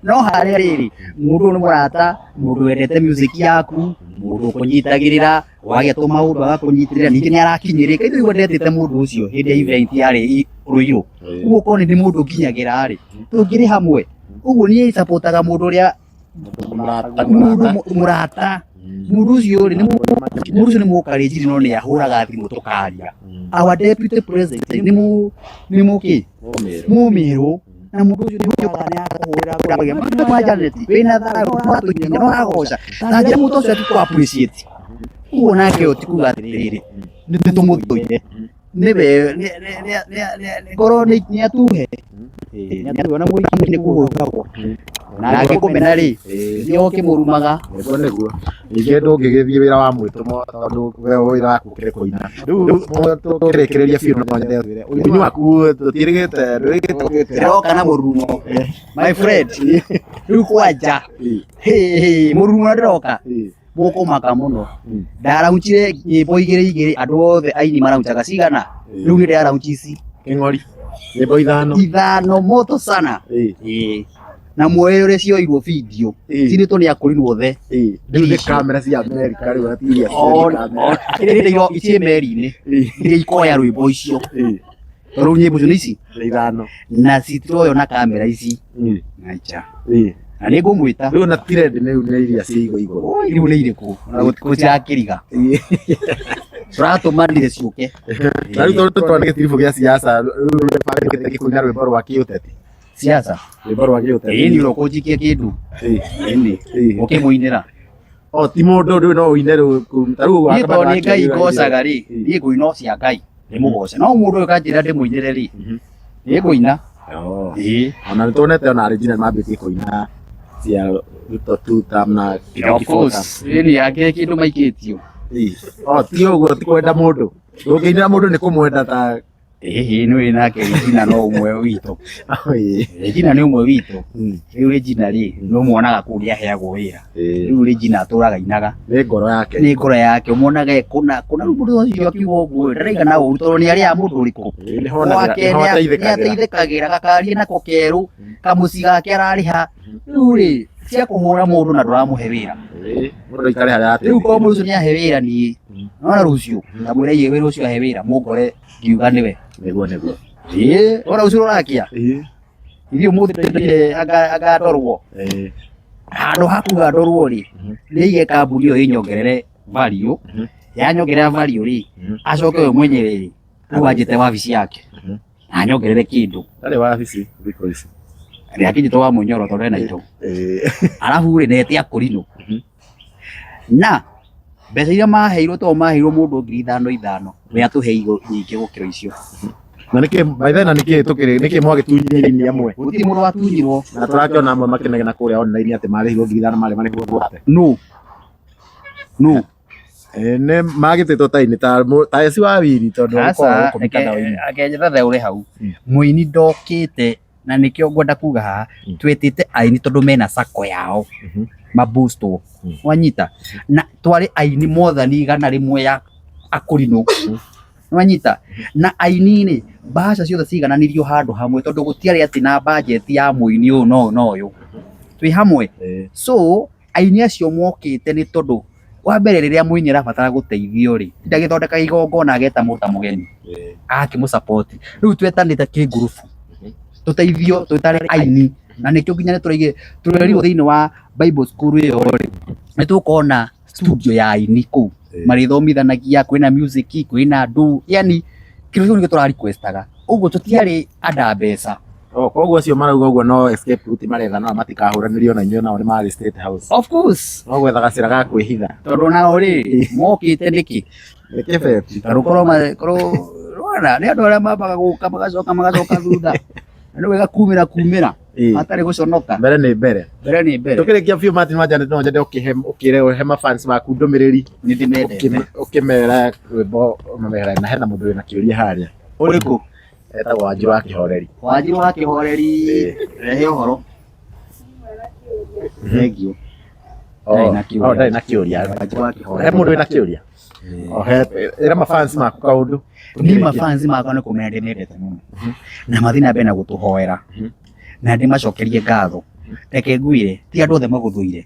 No harĩa rĩrĩ mũndũ ũyũ nĩ mũrata, mũndũ wendete music yaku, mũndũ ũkũnyitagĩrĩra, wagĩa tũmaũndũ agakũnyitĩrĩra, ningĩ nĩ arakinyĩrĩka. Ithuĩ nĩguo ndetĩte mũndũ ũcio hĩndĩ ya event yarĩ Ruiru. Ũguo korwo nĩ mũndũ nginyagĩra rĩ, tũngĩrĩ hamwe. Ũguo niĩ supportaga mũndũ ũrĩa mũndũ mũrata. Mũndũ ũcio rĩ, mũndũ ũcio nĩ mũkarenjiri no nĩ ahũraga thimũ tũkaria. Our deputy president nĩ mũkĩ? Mũmĩrũ. Na mũndũ ũcio nĩ ũkaga nĩ akũhũrĩra wa Janet wĩna thayũ no atũnyenya no agoca. Na njĩra mũndũ ũcio ti kũ appreciate. Ũguo nake ũyũ ti kuga atĩrĩrĩ nĩ tũmũthũire. Nĩwe ngoro nĩ atuhe. Nĩ atuhe na mũhiki nĩ kũhũthagwo. Na angĩkũmena rĩ, nĩ ũkĩmũrumaga. Nĩguo nĩguo. Ningĩ ndũngĩgĩthiĩ wĩra wa mwĩtũmo tondũ we wĩra waku ũkĩrĩ kũina. Rĩu tũkĩrĩkĩrĩria biũ no nyende ũtwĩre ũini waku tũtiĩrĩgĩte ndwĩrĩgĩte ũgĩte. Ndĩroka na mũrurumo. My friend, rĩu kwanja. Mũrurumo ũrĩa ndĩroka. Mũkũmaka mũno. Ndaraunchire nyĩmbo igĩrĩ igĩrĩ andũ othe aini maraunchaga cigana. Rĩu nĩ ndĩraraunchi ici. Kĩng'ori. Nyĩmbo ithano. Ithano moto sana. Ĩĩ. Na muoe ũrĩa cioirwo video. Cinĩtwo nĩ akũrinwo othe. Rĩu nĩ kamera cia Amerika rĩu na ti iria cia kamera. Atĩrĩrĩ ciĩ meri-inĩ. Iria ikoya rwĩmbo icio. Tondũ rĩu nyĩmbo icio nĩ ici. Nĩ ithano. Na citiroywo na kamera ici. Aicha. Na nĩ ngũmwĩta. Rĩu na trend rĩu nĩ iria cia igũ igũrũ. Rĩu nĩ irĩkũ? Na gũtirakĩriga. Tũratũmanire ciũke. Na rĩu tondũ tũrona gĩtiribũ gĩa siasa rĩu nĩbangĩte gĩkũina rwĩmbo rwa kĩũteti. Siasa. Rwĩmbo rwa kĩũteti. Ĩĩ nĩ ũrokũnjikia kĩndũ. Ĩĩ. Ũkĩmũinĩra. O ti mũndũ rĩu no ũine rĩu ta rĩu Niĩ tondũ nĩ Ngai ngocaga rĩ, niĩ ngũina o cia Ngai. Ndĩmũgoce. No mũndũ ũyũ kanjĩra ndĩmũinĩre rĩ, nĩ ngũina. Ĩĩ. Ona nĩ tuonete ona Regina nĩmambĩtie kũina cia Ruto two term na Of course, ĩĩ yake kĩndũ maikĩtio. O ti ũguo ti kwenda mũndũ. Ndũngĩinĩra mũndũ nĩ kũmwenda ta Ĩĩ nĩ nake Regina no ũmwe witũ. Regina nĩ ũmwe witũ. Rĩu Regina rĩ, nĩ ũmuonaga kũu nĩ aheagwo wĩra. Rĩu Regina atũraga ainaga. Nĩ ngoro yake. Nĩ ngoro yake ũmuonaga e kũna kũna rĩu mũndũ ũcio akiuga ũguo ndaraiga na ũru tondũ nĩ arĩaga mũndũ ũrĩkũ. Gwake Nĩho nĩ ateithĩkagĩra. ateithĩkagĩra gakari nako kerũ kamũciĩ gake ararĩha. Rĩu rĩ cia kũhũra mũndũ na ndũramũhe wĩra. Mũndũ aikare harĩa Rĩu korwo mũndũ ũcio nĩ ahe wĩra niĩ nona rũciũ ndamwĩra iye wĩra ũcio ahe wĩra mũngore ngiuga nĩwe. Nĩguo nĩguo. Ĩĩ ona rũciũ rũrakia. Ithuĩ ũmũthĩ tũthiire anga ndorwo. Handũ ha kuga ndorwo rĩ, nĩige kambuni ĩyo ĩnyongerere value. Yanyongerera value rĩ, acoke we mwenyewe rĩ, rĩu anjĩte wabici yake. Na anyongerere kĩndũ. Ndarĩ wabici thikũ ici. Nĩakĩnjĩtwo wa mũnyoro tondũ ena indo. Arabu rĩ, nete akũrinũ. Na mbeca iria maheirwo tondũ maheirwo mũndũ 5,000 5,000, we atũheirwo nyingĩ gũkĩra icio. Na nĩkĩ by then na nĩkĩ tũkĩrĩ nĩkĩ mwagĩtunyire aini amwe? Gũtirĩ mũndũ watunyirwo. Na tũrakĩona amwe makĩnegena kũrĩa online atĩ marĩhirwo 5,000 marĩ marĩhwo gwate. Nũ? Nũ? Nĩ magĩtĩtwo ta aini ta ta Esi wa Wili tondũ Aca, gũkorwo gũkũ mĩtandao-inĩ. reke njethathaũre hau. Mũini ndokĩte na nĩkĩo ngwenda kuga haha twĩtĩte aini tondũ mena sacco yao mabustwo wanyita na twarĩ aini mothani 100 ya akũrinũ wanyita na aini rĩ mbaca ciothe cigananirio handũ hamwe tondũ gũtiarĩ atĩ na budget ya mũini ũyũ na ũyũ na ũyũ twĩ hamwe. So aini acio mokĩte nĩ tondũ wa mbere rĩrĩa mũini arabatara gũteithio rĩ ndagĩthondekaga igongona ageta mũndũ ta mũgeni agakĩmũ support. Rĩu twetanĩte kĩngurubu tũteithio twĩ aini na nĩkĩo nginya nĩ tũraigire tũrerirwo thĩinĩ wa Bible school ĩyo rĩ nĩ tũgũkorwo na studio ya aini kũu marĩthomithanagia, kwĩna music, kwĩna andũ, yani kĩndũ kĩu nĩkĩo tũra request aga. Ũguo tũtiarĩ anda mbeca. Oh, koguo acio marauga ũguo no escape route maretha no matikahũranĩrio na inyuĩ nao nĩ marĩ State House. Of course. No gwetha gacĩra ga kwĩhitha. Tondũ nao rĩ mokĩte nĩkĩ? Nĩ kĩbeti. Tondũ korwo korwo rwana nĩ andũ arĩa mambaga gũka magacoka magacoka thutha. Na nĩ wega kumĩra kumĩra hatarĩ gũconoka. Mbere nĩ mbere. Mbere nĩ mbere. Tũkĩrĩkia biũ Martin Wanja no nyende ũkĩhe ũkĩre ũhe ma fans maku ndũmĩrĩri. Nĩ ndĩmendete. Ũkĩmera rwĩmbo ũmamera na hena mũndũ wĩna kĩũria harĩa. Ũrĩkũ? Etagwo Wanjiru wa Kĩhoreri. Wanjiru wa Kĩhoreri rehe ũhoro. Thengiũ. Ndarĩ na kĩũria. Oh, ndarĩ na kĩũria. Wanjiru wa Kĩhoreri. He mũndũ wĩna kĩũria? Oh, he ĩra mafans maku kaũndũ. Niĩ mafans makwa nĩ kũmenya ndĩmendete mũno na mathiĩ na mbere na gũtũhoera na ndĩmacokerie ngatho. Reke ngwĩre ti andũ othe magũthũire.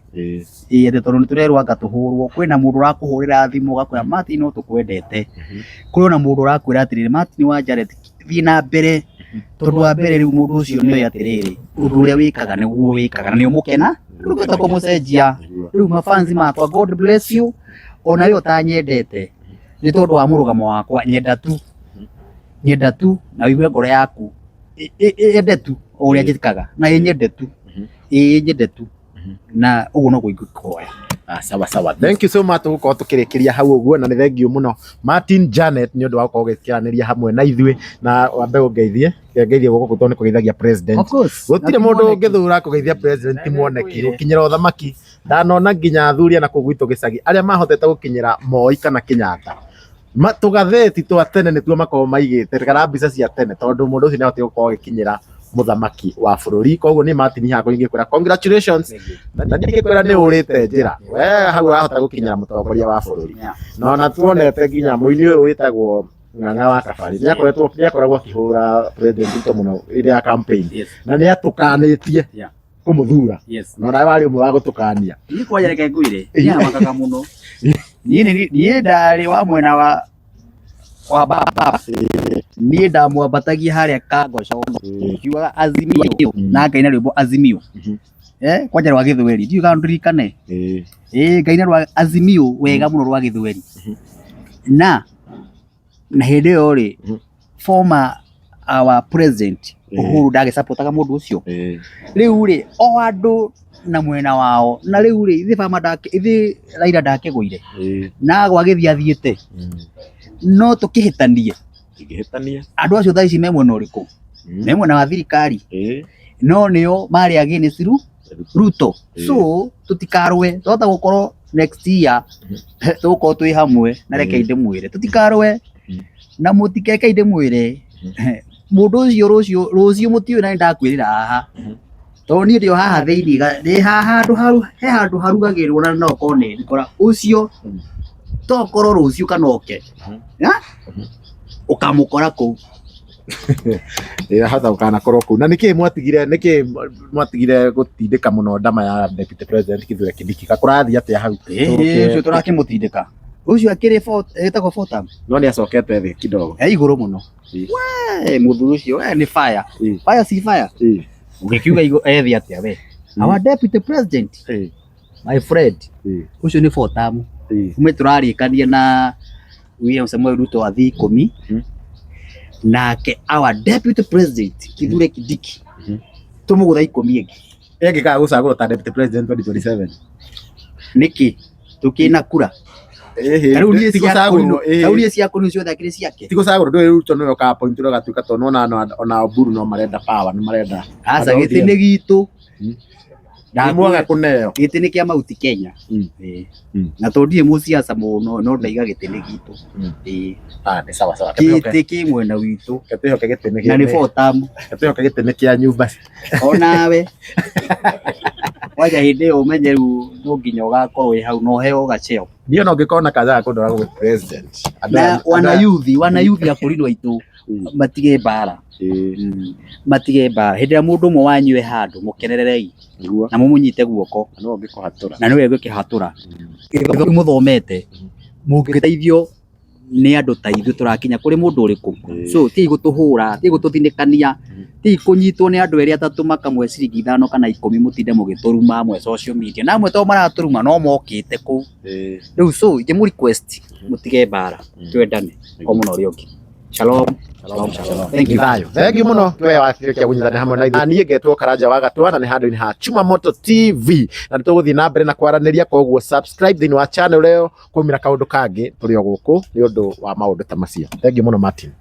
Ĩĩ atĩ tondũ nĩ tũrerwo anga tũhũrwo kwĩna mũndũ ũrakũhũrĩra thimũ ũgakwĩra Martin no tũkwendete. Kwĩ ona mũndũ ũrakwĩra atĩrĩrĩ Martin wa Jared thiĩ na mbere tondũ wa mbere rĩu mũndũ ũcio nĩ oĩ atĩrĩrĩ ũndũ ũrĩa wĩkaga nĩguo wĩkaga na nĩ ũmũkena ndũngĩhota kũmũcenjia. Rĩu mafans makwa God bless you ona we ũtanyendete nĩ tondũ wa mũrũgamo wakwa nyenda tu nyenda tu na ũigue ngoro yaku ĩende tu o ũrĩa njĩkaga na ĩnyende tu ĩĩ nyende tu. Na ũguo noguo ingĩkũhoya. Ah, sawa sawa, thank you so much. Tũgũkorwo tũkĩrĩkĩria hau ũguo, na nĩ thank you mũno Martin Janet nĩ ũndũ wa gũkorwo ũgĩkĩranĩria hamwe na ithuĩ. Na wambe ũngeithie, ngeithie guoko tondũ nĩ kũgeithagia president. Of course. Gũtirĩ mũndũ ũngĩthura kũgeithia president ti mwoneki gũkinyĩra ũthamaki. Ndanona nginya athuri ana kũu gwitũ gĩcagi arĩa mahotete gũkinyĩra Moi kana Kenyatta, tũgathĩti twa tene nĩtuo makoragwo maigĩte kana mbica cia tene, tondũ mũndũ ũcio nĩahotire gũkorwo agĩkinyĩra mũthamaki wa bũrũri. Koguo niĩ Martin hakwa ingĩkwĩra congratulations, na niĩ ingĩkwĩra nĩ ũrĩte njĩra we hau ũrahota gũkinyĩra mũtongoria wa bũrũri. Na ona tuonete nginya mũini ũyũ wĩtagwo Ng'ang'a wa Kabarĩ nĩakoretwo nĩakoragwo akĩhũra President Ruto mũno hĩndĩ ya campaign, na nĩatũkanĩtie kũmũthura, na onawe warĩ ũmwe wa gũtũkania. Niĩ kwanja reke ngwĩre, niĩ amakaga mũno. Niĩ ndarĩ wa mwena wa baba, niĩ ndamwambatagia harĩa Kangoco ngiugaga Azimio na ngaina rwĩmbo Azimio. Kwanja rwa Gĩthweri, ndiũĩ kana ndirikane. Ĩĩ ngaina rwa Azimio wega mũno rwa Gĩthweri. Na hĩndĩ ĩyo rĩ, former our president Uhuru ndagĩcapotaga mũndũ ũcio. Rĩu rĩ, o andũ na mwena wao, na rĩu rĩ, ithe baba ndake, ithe Raila ndakĩgũire na gwagĩthiĩ athiĩte, no tũkĩhĩtanie. Tũtingĩhĩtania. Andũ acio thaa ici me mwena ũrĩkũ? Me mwena wa thirikari, no nĩo marĩ against Ruto. So tũtikarũe, twahota gũkorwo next year tũgũkorwo twĩ hamwe. Na reke ndĩmwĩre tũtikarũe, na mũtikeke, ndĩmwĩre mũndũ ũcio rũciũ rũciũ mũtiũĩ, na nĩndakwĩrĩra haha, tondũ niĩ ndĩ o haha thĩinĩ, ndĩ haha handũ haru he handũ harugagĩrwo, na no korwo nĩ ngora ũcio, tokorwo rũciũ kana oke ũkamũkora kũu. Ĩrahota gũkanakorwo kũu. Na nĩkĩ mwatigire, nĩkĩ mwatigire gũtindĩka mũno ndama ya Deputy President Kithure Kindiki? Kakũrathiĩ atĩa hau? Ũcio tũrakĩmũtindĩka, ũcio akĩrĩ ĩtagwo four term. No nĩ acokete thĩ kidogo. He igũrũ mũno. We mũthuri ũcio we nĩ fire. Fire si fire. Ũgĩkiuga ethi atĩa we our deputy president, my friend, ũcio nĩ four term. Ume tũrarĩkania na William Samoei Ruto athiĩ 10, nake our deputy president Kithure Kindiki tũmũgũtha 10 ĩngĩ. Ĩngĩkaga gũcagũrwo ta deputy president 2027. Nĩkĩ tũkĩna kura? Ta rĩu niĩ Ti cia gũcagũrwo, kũrinũ, ta rĩu niĩ cia kũrinũ ciothe akĩrĩ ciake. Ti gũcagũrwo, ndũĩ Ruto nĩwe ũka-appoint ũgatuĩka, tondũ ona Oburu no marenda power, nĩ marenda. Aca, Andũ a gĩtĩ ODM. nĩ gitũ. Nĩ mwaga kũneo. Gĩtĩ nĩ kĩa Mount Kenya. Ĩĩ. Na tondũ ndirĩ mũciaca mũno, no ndaiga gĩtĩ nĩ gitũ. Ĩĩ. Ah, nĩ sawa sawa. Gĩtĩ kĩ mwena witũ. Twĩhoke gĩtĩ nĩ Na nĩ four term. Twĩhoke gĩtĩ nĩ kĩa nyumba. Onawe kwanja hĩndĩ ĩyo ũmenye rĩu no nginya ũgakorwo wĩ hau na ũheo gaceo. Niĩ ona ũngĩkorwo na kanja ga kũndwara gwĩ president. Andũ Na wana yuthi akũrinũ aitũ matige mbara. Matige mbara. Hĩndĩ ĩrĩa mũndũ ũmwe wanyu e handũ, mũkenererei na mũmũnyite guoko. Na nĩwe ũngĩkũhatũra. Na nĩwe ũngĩkĩhatũra. Gĩthomo mũthomete mũngĩteithio nĩ andũ ta ithuĩ tũrakinya kũrĩ mũndũ ũrĩkũ. So ti gũtũhũra, ti gũtũthinĩkania, ti kũnyitwo nĩ andũ erĩ atatũ makamwe ciringi 5 kana 10, mũtinde mũgĩtũruma amwe social media, na amwe to maratũruma no mokĩte kũu rĩu. So ingĩmũ request mũtige mbara, twendane o mũno ũrĩa ũngĩ. Shalom, shalom, shalom. Thank you. Thayo. Thank you mũno we watuĩkia kũnyitanĩra hamwe na ithuĩ. Niĩ ngetwo Karanja wa Gatwa na nĩ handũ-inĩ ha Chuma Moto TV, na nĩ tũgũthiĩ na mbere na kwaranĩria, koguo subscribe thĩinĩ wa channel ĩyo, kwaumĩra kaũndũ kangĩ tũrĩ o gũkũ nĩ ũndũ wa maũndũ ta macio. Thank you mũno Martin.